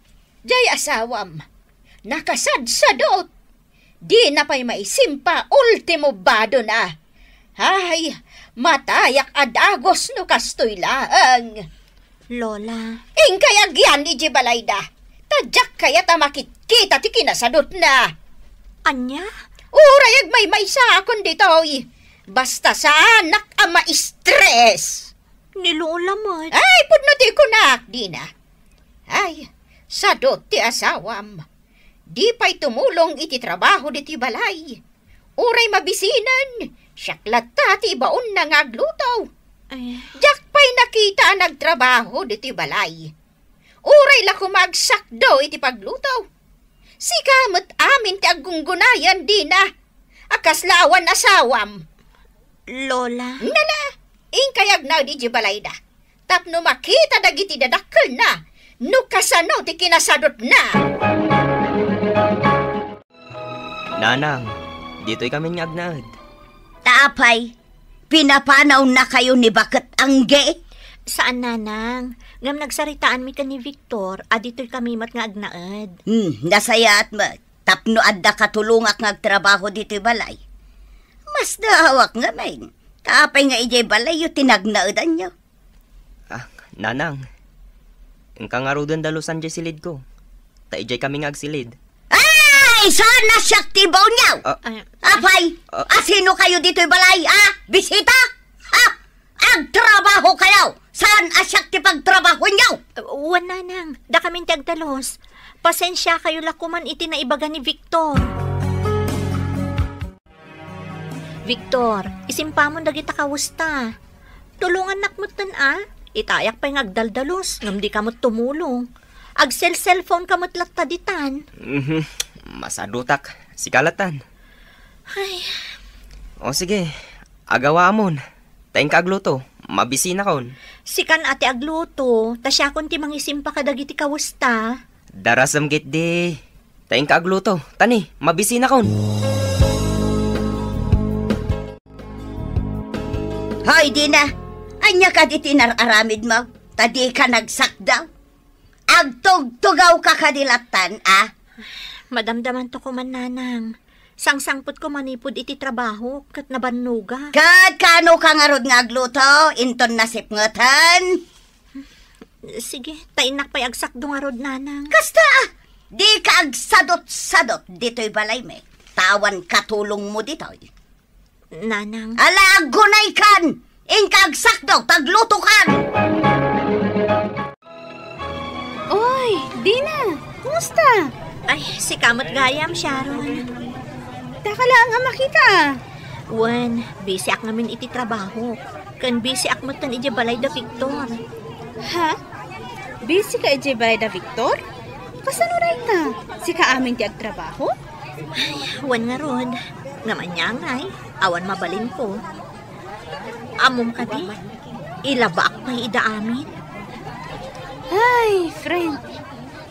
Jay asawam, nakasadsadot. Dina pay maisimpa, ultimo badona. Ay, matayak a dagus no kastoy laeng. Lola. Inkay agyan iti balayda. Ta diak kayat a makitkita ti kinasadutna. Ania? Uray agmaymaysaakon ditoy. Basta saanak a ma-stress. Ni Lola met. Ay, pudno ti kunak, Dina. Ay, sadot ti asawam. Di pay tumulong iti trabaho ditoy balay. Uray mabisinen, siak latta ti ibaonna nga agluto. Ay. Diak pay nakita a nagtrabaho ditoy balay. Uray la koma agsakdo iti pagluto. Sika met amin ti aggunggunayan, Dina. A kasla awan asawam. Lola. Nala, inkay agnaed idiay balayda. Tapno makita dagiti dadakkelna no kasano ti kinasadutna. Nanang, ditoy kami nga agnaed. Ta apay, pinapanawnakayo ni baket Angge? Saan, Nanang. Ngem nagsaritaanmi ken ni Victor a ditoy kami met nga agnaed. Hmm, nasayaat met. Tapno adda katulongak nga agtrabaho ditoy balay. Masdaawak ngamin. Ta apay nga idiay balayyo ti nagnaedanyo? Ah, Nanang, inka ngaruden dalusan diay silidko. Ta idiay kami nga agsilid. Ay! Saan a siak ti ibaonyo? Ah. Ay. Apay, Ah. asino kayo ditoy balay, ah? Bisita? Ha? Agtrabaho kayo! Saan a siak ti pagtrabahoanyo? Wen, Nanang, dakamin ti agdalus. Pasensiakayo la koman iti naibaga ni Victor. Victor, isimpamon dagita kawesta. Tulongannak metten a. Itayak pay nga agdaldalus, ngem dika met tumulong. Agsel-cellphone ka met latta ditan. Mhm. Masadutak. Sika latan. Ay. O sige, agawaamon. Ta inka agluto. Mabisinakon. Sikan a ti agluto, ta siakon ti mangisimpa kadagiti kawesta. Darasem ketdi. Ta inka agluto. Tani, mabisinakon. Hoy, Dina. Ania kadi ti inar-aramidmo? Ta dika nagsakdaw? Agtugtugawka kadi lattan, a? Madamdamanto koman, Nanang. Sangsangpetko manipud iti trabaho ket nabannogak. Ket kaanoka ngarud nga agluto, inton nasipngeten? Sige, ta innak pay agsakdo ngarud, Nanang. Kasta, a? Dika agsadutsadut ditoy balaymi. Ta awan katulongmo ditoy. Nanang. Ala, aggunaykan! Inka agsakdo, ta aglutokan! Oy, Dina! Kumusta? Ay, sika met gayam, Sharon. Daka laeng a makita, a. Wen, busy ak ngamin iti trabaho. Ken busy ak metten idiay balay da Victor. Ha? Busy ka idiay balay da Victor? Kasano dayta? Sika amin ti agtrabaho? Ay, wen ngarud. Ngem ania ngay, awan mabalinko. Ammom kadi, ilabaak pay ida amin. Ay, friend,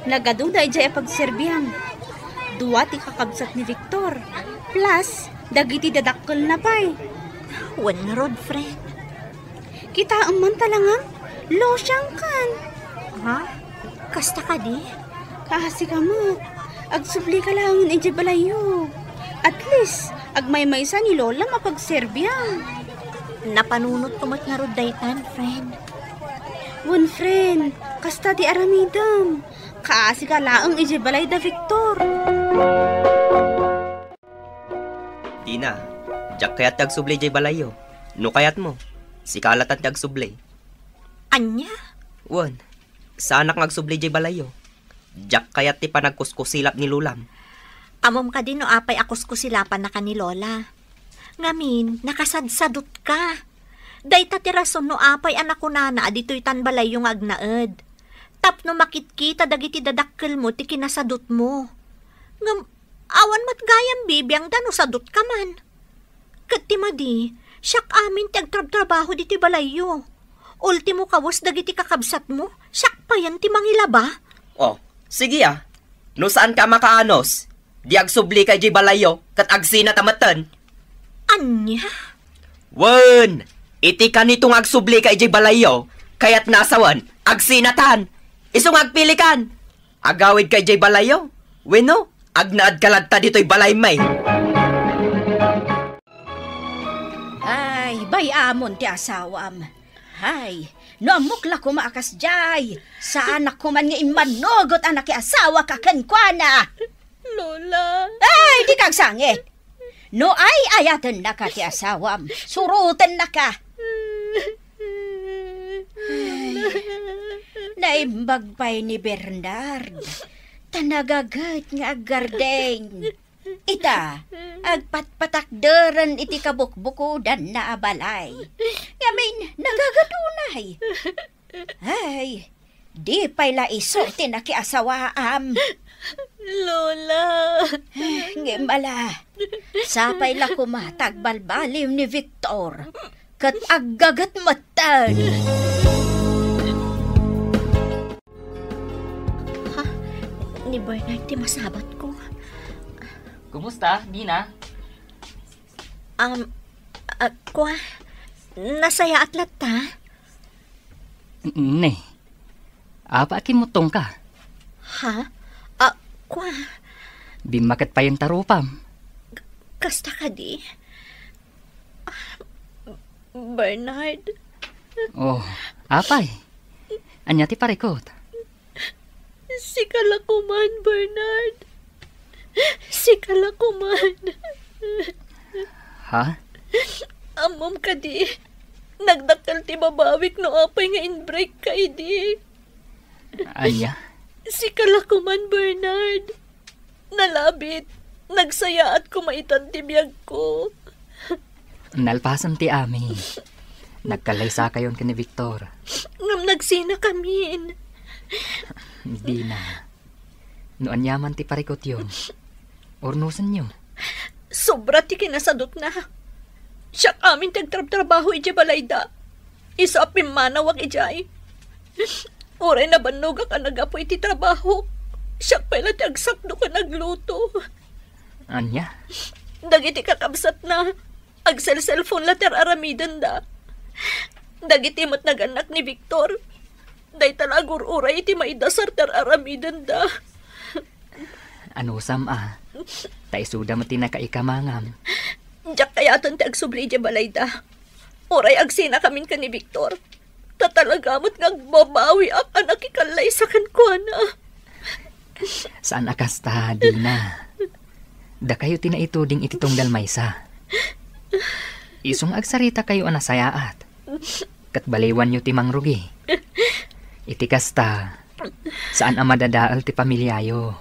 nagaduda idiay a pagserbiam. Dua ti kakabsat ni Victor, plus dagiti dadakkelna pay. Wen ngarud, friend. Kitaem man talangam, losyangkan. Ha? Kasta kadi? Kaasi ka met. Agsubli ka laengen idiay balayyo. At least, agmaymaysa ni Lolam a pagserbiam. Napanunotko met ngarud daytan, friend. Wen, friend, kasta ti aramidem. Kaasi ka laeng idiay balay da Victor. Dina, diak kayat ti agsubli idiay balayyo. No kayatmo, sika latan ti agsubli. Ania? Wen, saanak nga agsubli idiay balayyo. Diak kayat ti panagkuskusilap ni Lolam. Ammom kadi no apay a kuskusilapannaka ni Lola? Ngamin, nakasadsatutka. Dayta ti rason no apay a nakunana a ditoytan balayyo nga agnaed. Tapno makitkita dagiti dadakkelmo ti kinasadutmo. Ngem, awan met gayam bibiangda no sadutka man. Ket ti madi, siak amin ti agtrabtrabaho ditoy balayyo. Ultimo kawes dagiti kakabsatmo, siak payen ti mangilaba. Oh, sige a. No saanka a makaanos, di agsublika idiay balayyo, ket agsinata metten. Ania? Wen, iti kanito nga agsublika idiay balayyo, kayatna a sawen, agsinatan. Isu nga agpilikan. Agawidka idiay balayyo? Wenno, agnaedka latta ditoy balaymi? Ay, bay-amon ti asawam. Ay, no ammok la koma a kasdiay, saanak koman nga immanugot a nakiasawaka kenkuana. Lola. Ay, dika agsangit. No ay-ayatennaka ti asawam, surotennaka. Ay, naimbag pay ni Bernard. Ta nagaget nga aggardeng. Ita, agpatpatakderen iti kabukbukodanna a balay. Ngamin, nagagadunay. Ay, Di pay la isu ti nakiasawaam. Lola. Ngem ala, sapay la koma ta agbalbaliw ni Victor, ket aggaget metten. Ha? Ni Bernard ti masabatko. Kumusta, Dina? Um, ah, kwa, nasayaat latta? Ne, apa a kimmutongka? Ha? Ah, kwa. Dimmaket payen ta rupam. K-, kasta kadi? Ah, Bernard. Oh, apay? Ania ti parikut? Sika la koman, Bernard. Sika la koman. Ha? Ammom kadi, nagdakkel ti babawik no apay nga inbreak ka idi. Ania? Sika la koman, Bernard. Nalabit, nagsayaat koma itan ti biagko. Nalpasen ti amin. Nagkallaysakayon ken ni Victor. Ngem nagsinakamin. Dina. No aniaman ti parikutyo, urnosenyo. Sobra ti kinasadutna. Siak amin ti agtrabtrabaho idiay balayda. Isu a pimmanawak idiay. Uray nabannogak a naggapu iti trabahok, siak pay la ti agsakdo ken agluto. Ania? Dagiti kakabsatna, agselselpon la ti ar-aramidenda. Dagiti met nagannak ni Victor, dayta la agur-uray iti maidasar ti ar-aramidenda. Anusam a, ta isuda met ti nakaikamangam. Diak kayaten ti agsubli idiay balayda. Uray agsinakamin ken ni Victor, ta talaga met nga agbabawiak a nakikallaysa kenkuana. Saan a kasta, Dina. Dakayo ti naituding iti tunggal maysa. Isu nga agsaritakayo a nasayaat, ket baliwanyo ti mangrugi. Iti kasta, saan a madadael ti pamiliayo.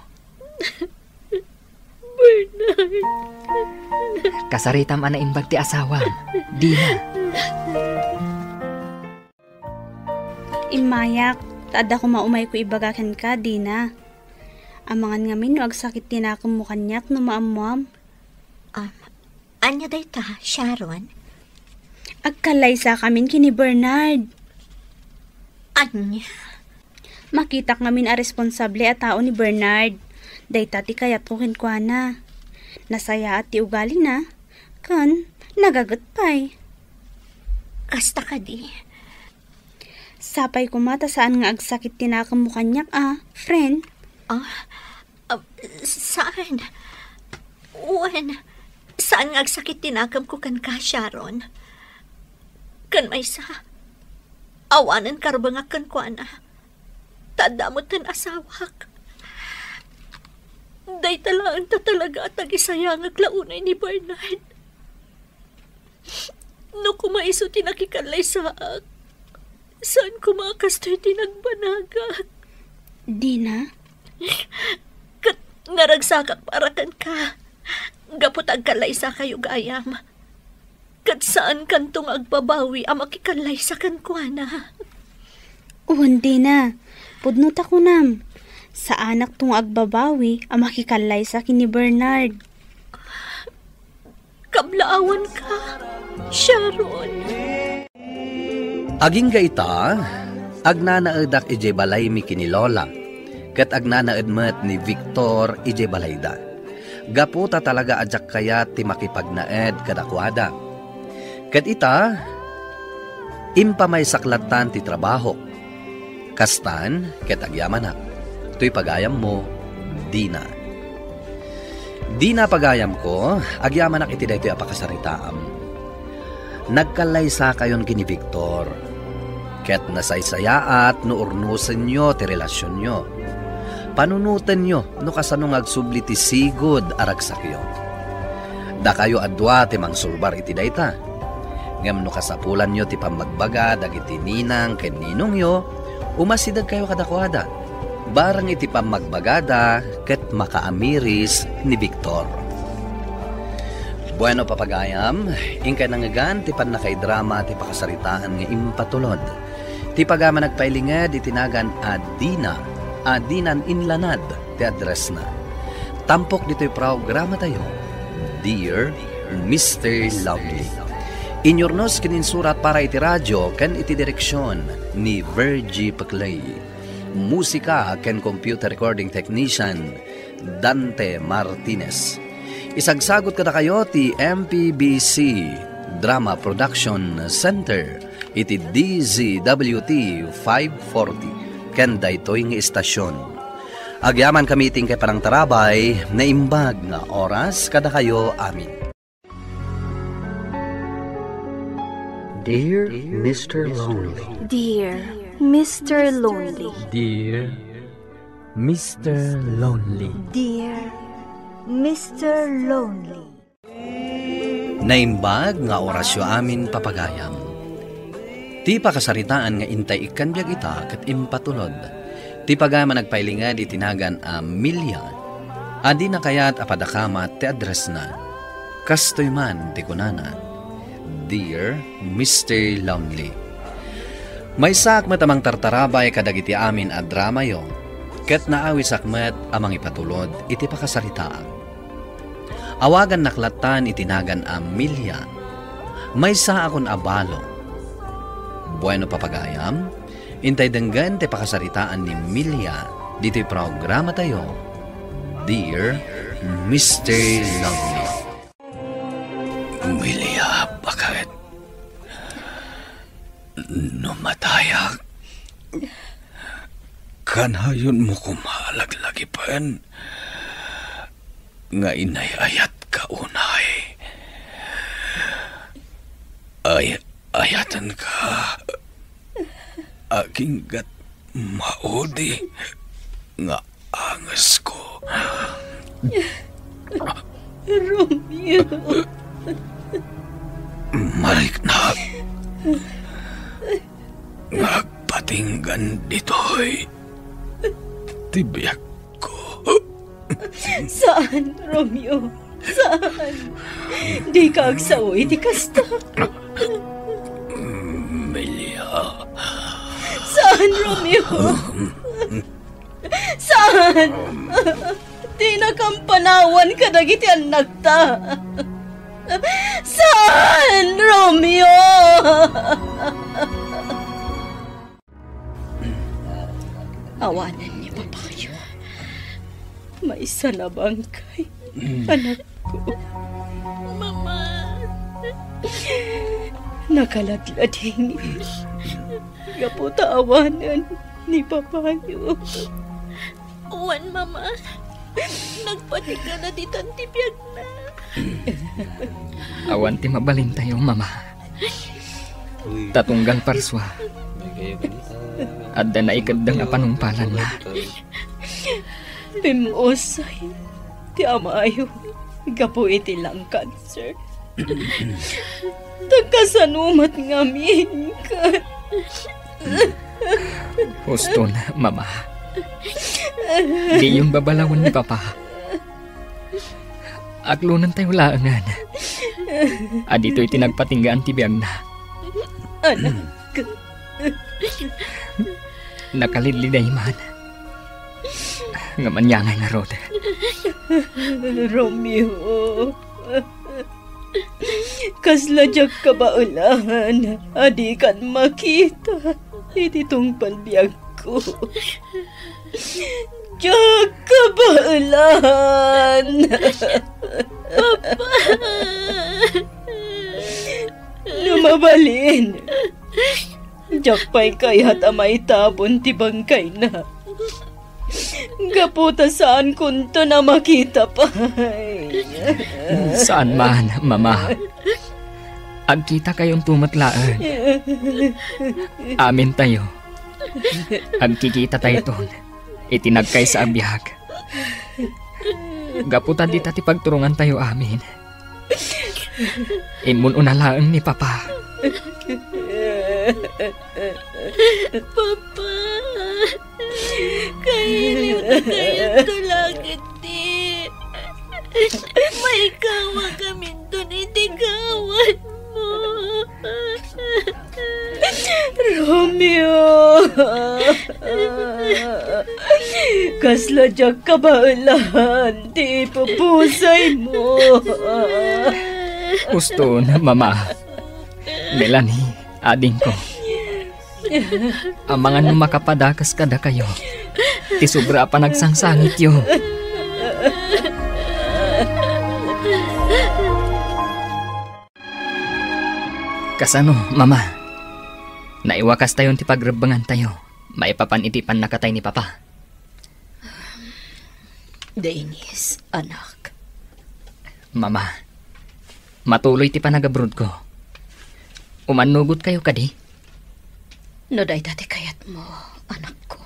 Bernard. Kasaritam a naimbag ti asawam, Dina. Immayak, ta adda koma umayko ibaga kenka, Dina. Amangan ngamin no agsakit ti nakemmo kaniak no maammuam. Um, ania dayta, Sharon? Agkallaysakamin ken ni Bernard. Ania? Makitak ngamin a responsable a tao ni Bernard. Dayta ti kayatko kenkuana. Nasayaat ti ugalina, ken nagaget pay. Kasta kadi? Sapay koma ta saan nga agsakit ti nakemmo kaniak a, friend. Ah, ah, saan? Wen, saan nga agsakit ti nakemko kenka, Sharon. Ken maysa, awanen karbengak kenkuana. Ta adda metten asawak. Dayta laeng ta talaga a tagisayangek la unay ni Bernard. No koma isu ti nakikallaysaak, saan koma a kastoy ti nagbanagak. Dina? Ket naragsakak para kenka, gapu ta agkallaysakayo gayam. Ket saankanto nga agbabawi a makikallaysa kenkuana. Wen, Dina, pudno ta kunam. Saanakto nga agbabawi a makikallaysa ken ni Bernard. Kablaawanka, Sharon. Agingga ita, agnanaedak idiay balaymi ken ni Lola, ket agnanaed met ni Victor idiay balayda. Gapu ta talaga a diak kayat ti makipagnaed kadakuada. Ket ita, impamaysak lattan ti trabahok. Kastan ket agyamanak. Toy pagayammo, Dina. Dina, pagayamko, agyamanak iti daytoy a pakasaritaam. Nagkallaysakayon ken ni Victor. Ket nasaysayaat no urnosenyo ti relasionyo. Panunotenyo no kasano nga agsubli ti sigud a ragsakyo. Dakayo a dua ti mangsulbar iti dayta. Ngem no kasapulanyo ti pammagbaga dagiti ninang ken ninongyo, umasidegkayo kadakuada. Bareng iti pammagbagada ket makaamiris ni Victor. Bueno, papagayam, inkay nangngegan ti pannakaidrama ti pakasaritaan nga impatulod. Ti pagayam a nagpailinged iti nagan a Dina, a dinan inlanad ti addressna. Tampok ditoy programatayo, Dear Mister Lovely. Inyurnos ken insurat para iti radio ken iti direksion ni Virgie Peclay. Musika ken computer recording technician, Dante Martinez. Isagsagot kadakayo ti M P B C Drama Production Center iti D Z W T five forty ken daytoy nga istasion. Agyamankami iti inkay panangtarabay, naimbag nga oras kadakayo amin. Dear Mister Lonely. Dear Mister Lonely. Dear Mister Lonely. Dear Mister Lonely. Naimbag nga orasyo amin, papagayam. Ti pakasaritaan nga intay ikkan biag ita ket impatulod. Ti pagayam a nagpailinged iti nagan a Milia, a dina kayat a padakamat ti addressna. Kastoy man ti kunana, Dear Mister Lonely. Maysaak met a mangtartarabay kadagiti amin a dramayo, ket naawisak met a mangipatulod iti pakasaritaak. Awagannak lattan iti nagan a Milia. Maysaakon a balo. Bueno, papagayam, intay denggen ti pakasaritaan ni Milia ditoy programatayo, Dear Mister Lonely. Milia, bakit? No matayak, kanayonmo koma a laglagipen nga inay-ayatka unay. Ay-, ayatenka. Aginggat maudi nga angesko. Romeo. Mariknak nga agpatinggan ditoy ti biagko. Saan, Romeo? Saan? Dika agsao iti kasta. Melia. Saan, Romeo? Saan? Dinakam panawan kadagiti annakta. Saan, Romeo? Awanen ni papayo. Maysa a bangkay, anakko. Mama. Nakaladlading. Gapu ta awanen ni papayo. Wen, Mama. Nagpatingga na ditan ti biagna. Awan ti mabalintayo, Mama. Ta tunggal parsua, adda naikeddeng a panumpalanna. Pimmusay ti amayo gapu iti lung cancer. Ta kasano met ngamin ket Huston, Mama. Diyon babalawen ni Papa. Aklonentayo laengen a ditoy ti nagpatinggaan ti biagna. Anak. Nakalidliday man. Ngem aniangay ngarud? Romeo. Kasla diak kabaelan a dikan makita iti tungpal biagko. Diak kabaelan. Papa! No mabalin, diak pay kayat a maitabon ti bangkayna. Gapu ta saankonton a makita pay. Saan man, Mama. Agkitakayonto met laeng. Amintayo. Agkikitatayton iti nagkaysa a biag. Gapu ta dita ti pagturongantayo amin. Immun-una laeng ni Papa. Papa, kailiw ta kayatto la ketdi. Maikawakaminton iti kawanmo. Romeo, kasla diak kabaelan ti ipupusaymo. Uston, Mama. Melanie, adingko. Amangan no makapadakes kadakayo ti sobra a panagsangsangityo. Kasano, Mama? Naiwakastayon ti pagrebbengantayo maipapan iti pannakatay ni Papa. Dennis, anak. Mama, matuloy ti panagabrodko. Umannugotkayo kadi? No dayta ti kayatmo, anakko.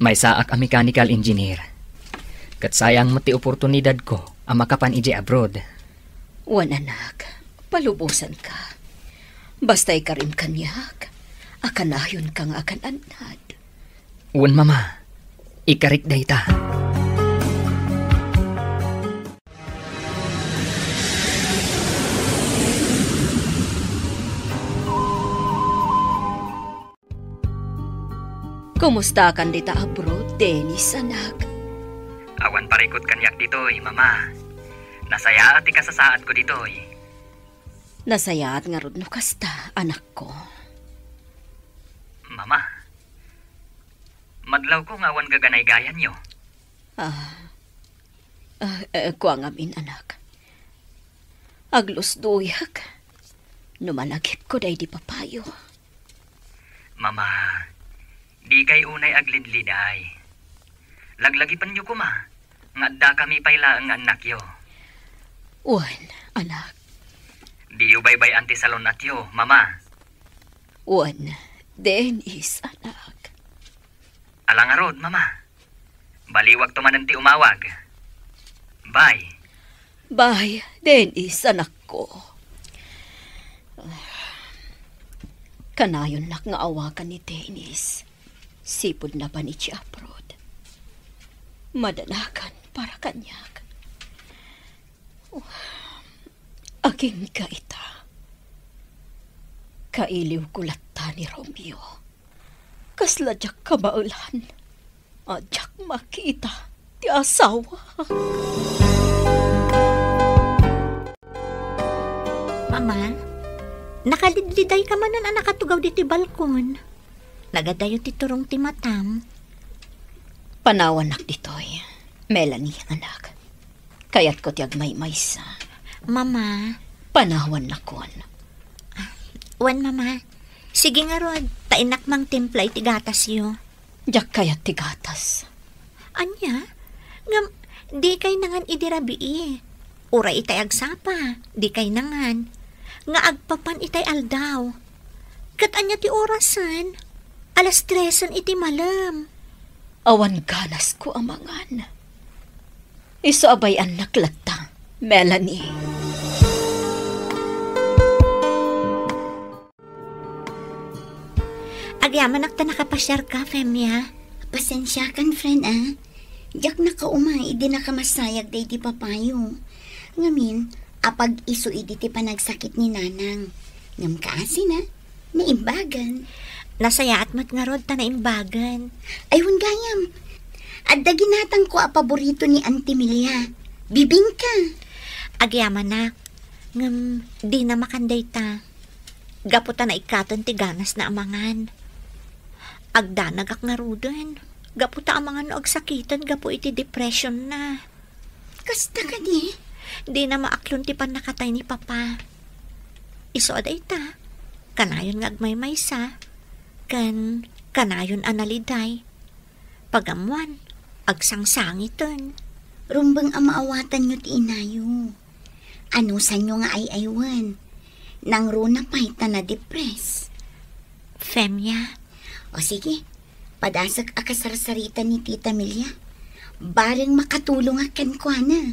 Maysaak a mechanical engineer. Ket sayang met ti oportunidadko a makapan idiay abroad. Wen, anak, palubosanka. Basta ikarim kaniak, akanayonka nga akan-annad. Wen, Mama, ikarik dayta. Kumustakan dita abroad, Dennis, anak? Awan parikut kaniak ditoy, Mama. Nasayaat ti kasasaadko ditoy. Nasayaat ngarud no kasta, anakko. Mama, madlawko nga awan gaganaygayanyo. Ah, ah, eh, kua ngamin, anak. Aglusdoyak no malagipko daydi papayo. Mama, dikay unay aglinliday. Laglagipenyo koma nga addakami pay laeng nga annakyo. Wen, anak. Diyo baybay-an ti salun-atyo, Mama. Wen, Dennis, anak. Ala ngarud, Mama. Baliwakto manen ti umawag. Bye. Bye, Dennis, anakko. Kanayonnak nga awagan ni Dennis. Sipud napan idiay abroad. Madanagan para kaniak. Agingga ita. Kailiwko latta ni Romeo. Kasla diak kabaelan a diak makita ti asawa. Mama, nakalidlidayka manen a nakatugaw ditoy balkon. Nagadayo ti turong ti matam. Panawannak ditoy, Melanie, anak. Kayatko ti agmaymaysa. Mama. Panawannakon. Wen, Mama. Sige ngarud, ta innak mangtimpla iti gatasyo. Diak kayat ti gatas. Ania? Ngem, dikay nangan idi rabii. Uray itay agsapa, dikay nangan. Nga agpapan itay aldaw. Ket ania ti orasen? Alas tresen iti malem. Awan ganasko a mangan. Isu a bay-annak latta, Melanie. Agyamanak ta nakapasiarka, Femia. Pasensiakan, friend, a. Diak nakauma idi nakamasayag daydi papayo. Ngamin, apag-isu idi ti panagsakit ni Nanang. Ngem kaasina, naimbagan. Nasayaat met ngarud ta naimbagan. Ay, wen gayam. Adda ginatangko a paborito ni Auntie Melia. Bibingka. Agyamanak. Ngem, dina makan dayta. Gapu ta naikkaten ti ganasna a mangan. Agdanagak ngaruden. Gapu ta amangan no agsakiten gapu iti depression na. Kasta kadi? Dina maaklon ti pannakatay ni Papa. Isu a dayta, kanayon nga agmaymaysa, ken kanayon a naliday. Pagammoan, agsangsangiten. Rumbeng a maawatanyo ti inayo. Anusanyo nga ay-aywen. Nangruna pay ta na-depress. Femia. O sige, padasek a kasarsarita ni Tita Melia. Bareng makatulongak kenkuana.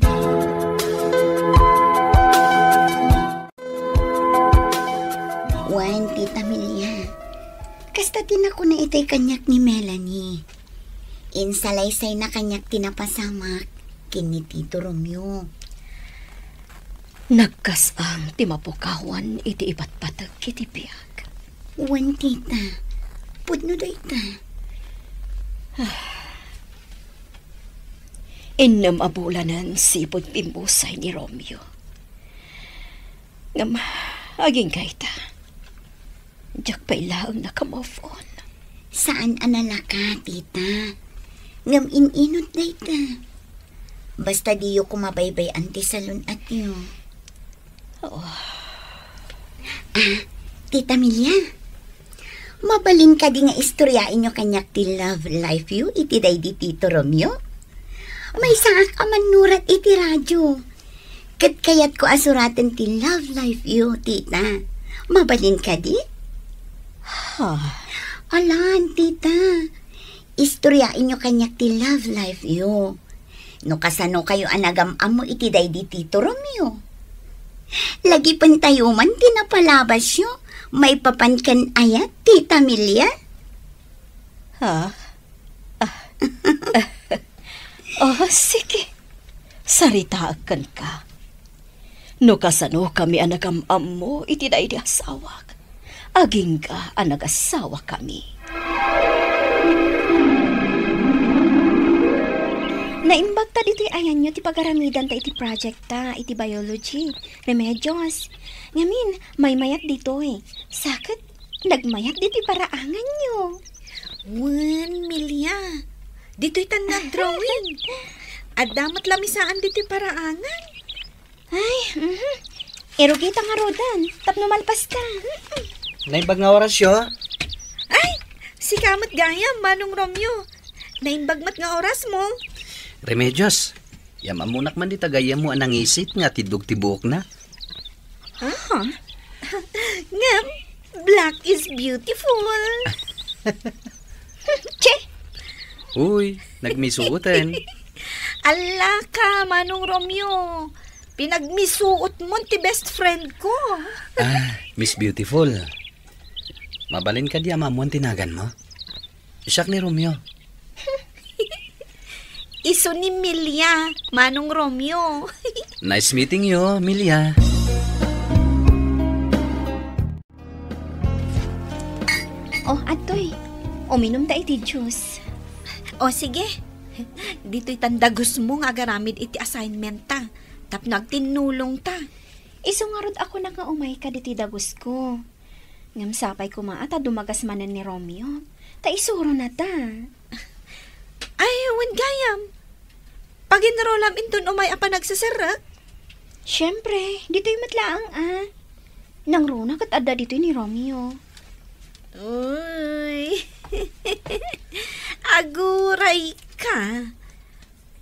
Wen, Tita Melia. Kasta ti nakuna itay kaniak ni Melanie. Insalaysayna kaniak ti napasamak ken ni Tito Romeo. Nagkas-ang ti mapukawan iti ipatpateg iti biag. Wen, tita. Pudno dayta. Innem a bulanen sipud pimmusay ni Romeo. Ngem, agingga ita, diak pay laeng naka-move on. Saan a nalaka, tita. Ngem in-inut dayta. Basta diyo koma baybay-an ti salun-atyo. Oh. Ah, Tita Milia, mabalin kadi nga istoryaenyo kaniak ti love life yo iti daydi Tito Romeo? Maysaak a mannurat iti radio. Ket kayatko a suraten ti love life yo, tita. Mabalin kadi? Ha? Alan, tita. Istoryaenyo kaniak ti love life yo. No kasano kayo a nagam-ammo iti daydi Tito Romeo. Lagipentayo man ti napalabasyo maipapan ken ayat, Tita Milia. Ha? Ah. Oh, sige. Saritaek kenka. No kasanokami a nagam-ammo iti daydi asawak, agingga a nagasawakami. Naimbag ta ditoy ayanyo ti pagaramidanta iti project ta iti biology, remedios. Ngamin, maymayat ditoy. Sa ket nagmayat ditoy paraanganyo. Wen, Milia. Ditoy tan nagdrawing. Adda met lamisaan ditoy paraangan. Ay, mhm. Irugita ngaruden, tapno malpasta. Mm-mm. Naimbag nga orasyo? Ay, sika met gayam, Manong Romeo. Naimbag met nga orasmo. Remedios, yam-ammonak man dita gayyemmo a nangisit nga atiddog ti buokna. Aha. Ngem, black is beautiful. Che! Uy, nagmisuoten. Ala ka, Manong Romeo. Pinagmisuot mo ti best friend ko. Ah, Miss Beautiful. Mabalin kadi a maammoan ti naganmo? Siak ni Romeo. Isu ni Milia, Manong Romeo. Nice meeting you, Milia. Oh, adtoy. Uminum ta iti juice. Oh, sige. Ditoy tan dagusmo nga agaramid iti assignment ta. Tapno agtinnulong ta. Isu ngarud a kunak nga umayka ditoy dagusko. Ngem sapay koma a ta dumagas manen ni Romeo. Ta isurona ta. Ay, wen gayam. Paginrulam inton umay a panagseserrek? Siempre, ditoy met laeng a. Nangruna ket adda ditoy ni Romeo. Uy. Aguray ka.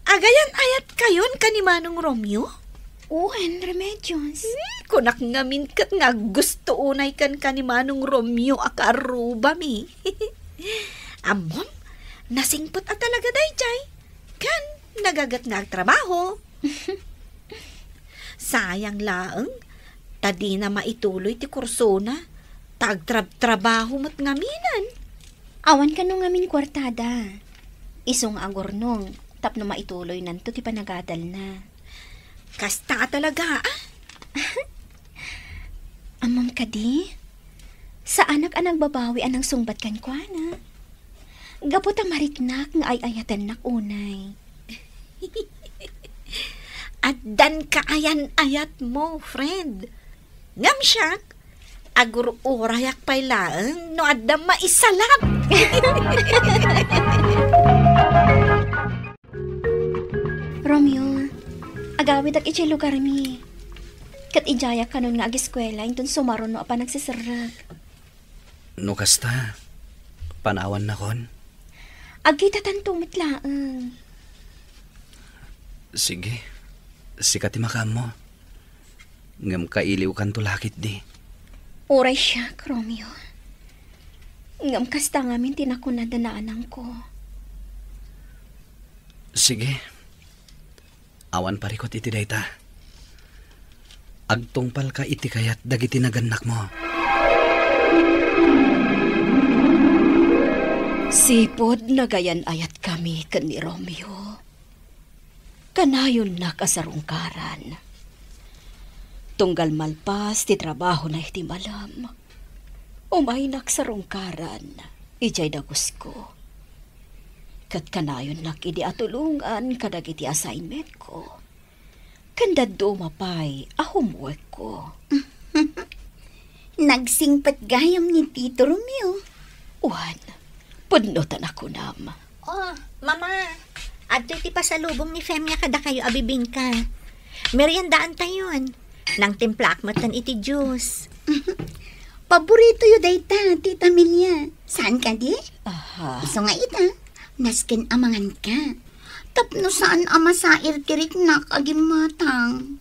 Agayan-ayat kayon ken ni Manong Romeo? Wen, Remedios. Hmm, kunak ngamin ket nga gusto unay ken ken ni Manong Romeo a kaarrubami. Ammom, nasingpet a talaga daydiay. Ken nagaget nga agtrabaho. Sayang laeng, ta dina maituloy ti kursona, ta agtrab-trabaho met ngaminen. Awan kano ngamin kuartada. Isu nga agurnong tapno maituloynanto ti panagadalna. Kasta a talaga, ah? Ammom kadi, saanak a nagbabawi a nangsungbat kenkuana. Gapu ta mariknak nga ay-ayatennak unay. Addan kaayan-ayatmo, friend. Ngem siak, agur-urayak pay laeng no adda maisalak. Romeo, agawidak idiay lugarmi. Ket idiayak kanon nga ageskuela inton sumaruno a panagseserrek. No kasta, panawannakon? Agkitatanto met laeng. Sige, sika ti makaammo. Ngem kailiwkanto la ketdi. Uray siak, Romeo. Ngem kasta ngamin ti nakuna da nanangko. Sige. Awan parikut iti dayta. Agtungpalka iti kayat dagiti nagannakmo. Sipud nagayan-ayatkami ken ni Romeo, kanayonnak a sarungkaran. Tunggal malpas ti trabahona iti malem, Umaynak sarungkaran idiay dagusko. Ket kanayonnak idi a tulongan kadagiti assignmentko. Ken dadduma pay a homeworkko. Nagsingpet gayam ni Tito Romeo. Wen, pudno ta nakunam. Oh, Mama, adtoy ti pasalubong ni Femia kadakayo a bibingka. Meriendaantayon. Nangtimplaak metten iti juice. Paboritoyo dayta, Tita Melia. Saan kadi? Aha. Isu nga ita, nasken a manganka. Tapno saan a masair ti riknak a gimmatang.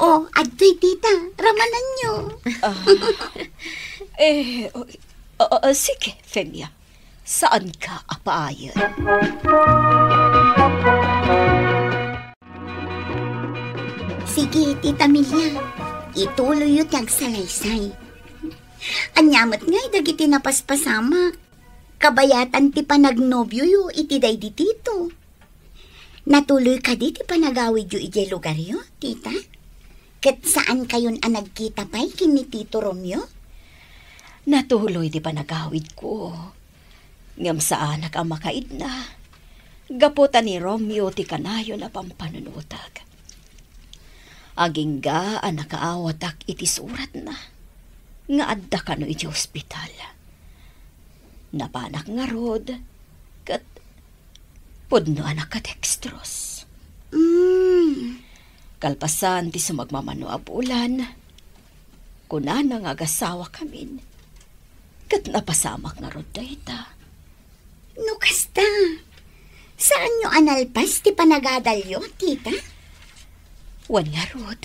Oh, adtoy, tita. Ramananyo. Ah. Eh, o, o, o, sige, Femia. Saanka a paayen? Sige, Tita Melia. Ituloyyo ti agsalaysay. Ania met ngay dagiti napaspasamak? Kabayatan ti panagnobioyo iti daydi Tito. Natuloy kadi ti panagawidyo idiay lugaryo, tita? Ket saankayon a nagkita pay ken ni Tito Romeo? Natuloy ti panagawidko. Ngem saanak a makaidna. Gapu ta ni Romeo ti kanayon a pampanunotek. Agingga a nakaawatak iti suratna nga adda kano iti ospital. Napanak ngarud ket pudno a nakadextrose. Mm. Kalpasan ti sumagmamano a bulan, kunana nga agasawakamin. Ket napasamak ngarud dayta. No kasta, saanyo a nalpas ti panagadalyo, tita? Wen ngarud.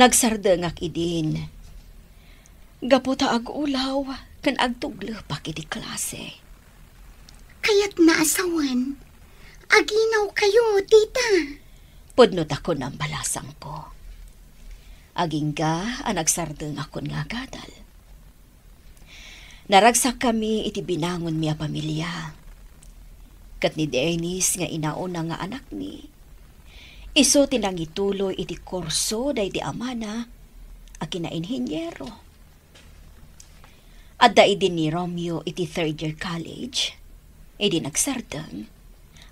Nagsardengak idin. Gapu ta agulaw ken agtuglepak iti klase. Kayatna a sawen, aginawkayo, tita. Pudno ta kunam, balasangko. Agingga a nagsardengakon nga agadal. Naragsakkami iti binangonmi a pamilia. Ket ni Dennis nga inauna nga anakmi, isu ti nangituloy iti kurso daydi amana a kinainheniero. Adda idin ni Romeo iti third year college, idi nagsardeng,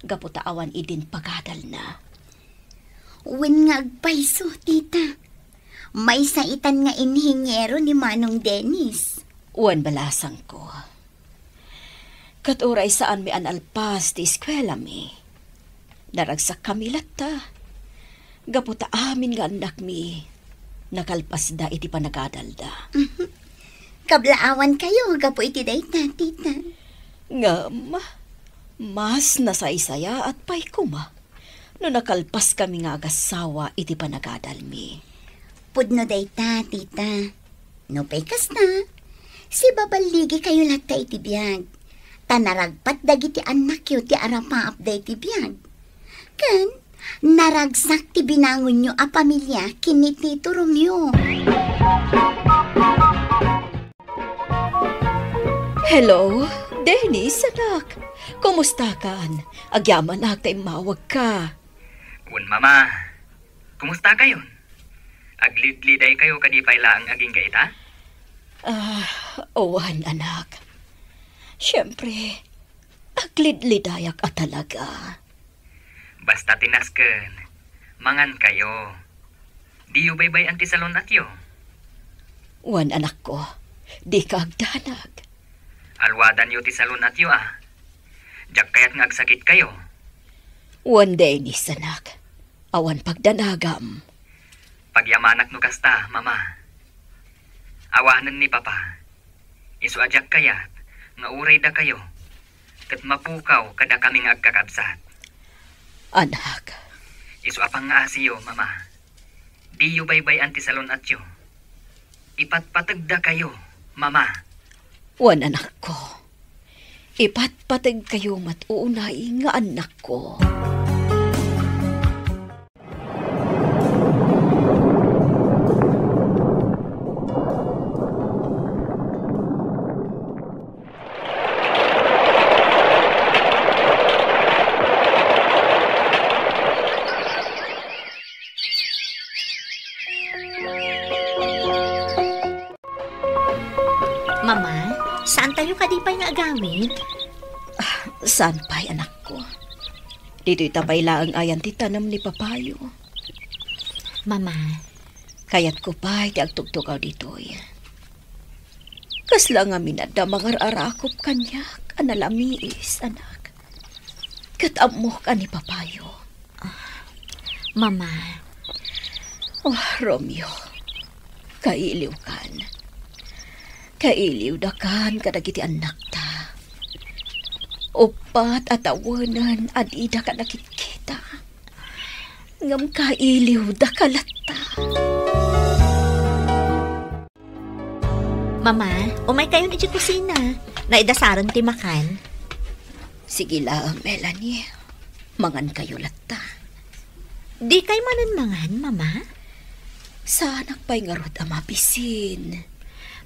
gapu ta awan idin pagadalna. Wen nga agpayso, tita. Maysa itan nga inheniero ni Manong Dennis. Wen, balasangko. Ket uray saanmi a nalpas ti eskuelami, naragsakkami latta, gapu ta amin nga annakmi, nakalpasda iti panagadalda. Kablaawankayo gapu iti dayta, tita. Ngem, mas nasaysayaat pay koma no nakalpaskami nga agasawa iti panagadalmi. Pudno dayta, tita. Nupay kasta, sibaballigikayo latta iti biag. Ta naragpat dagiti annakyo ti arapaapda iti biag. Ken naragsak ti binangonyo a pamilia ken ni Tito Romeo. Hello, Dennis, anak. Kumustakan? Agyamanak ta immawagka. Wen, Mama. Kumustakayon? Aglidlidaykayo kadi pay laeng agingga ita? Ah, wen, anak. Siyempre, aglidlidayak a talaga. Basta ti nasken, mangankayo. Diyo baybay-an ti salun-atyo. Wen, anakko, dika agdanag. Alwadanyo ti salun-atyo a. Diak kayat nga agsakitkayo. Wen, Dennis, anak. Awan pagdanagam. Pagyamanak no kasta, Mama. Awanen ni Papa. Isu a diak kayat nga uray dakayo ket mapukaw kadakami nga agkakabsat. Anak. Isu a pangngaasiyo, Mama. Diyo baybay-an ti salun-atyo. Ipatpategdakayo, Mama. Wen, anakko. Ipatpategkayo met unay nga annakko. Mama, saantayo kadi pay nga agawid? Ah, saan pay, anakko? Ditoy ta pay laeng ayan ti tanem ni Papayo. Mama. Kayatko pay ti agtugtugaw ditoy. Kasla ngamin adda mangar-arakop kaniak a nalamiis, anak. Ket ammok a ni Papayo. Mama. Oh, Romeo, kailiwkan. Kailiwdakan kadagiti annakta. Uppat a tawenen a didaka nakitkita. Ngem kailiwdaka latta. Mama, umaykayon iti kusina. Naidasaren ti makan. Sige laeng, Melanie. Mangankayo latta. Dikay manen mangan, Mama? Saanak pay ngarud a mabisin.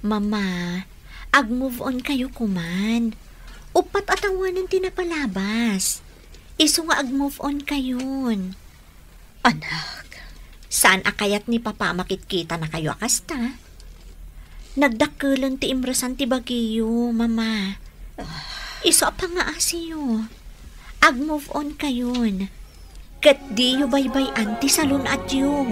Mama, ag-move on kayo kuman. Uppat a tawenen ti napalabas. Isu nga ag-move on kayon. Anak. Saan a kayat ni Papa a makitkitanakayo a kasta? Nagdakkelen ti imresan ti bagiyo, Mama. Ah. Isu a pangngaasiyo. Ag-move on kayon. Ket diyo baybay-an ti salun-atyo.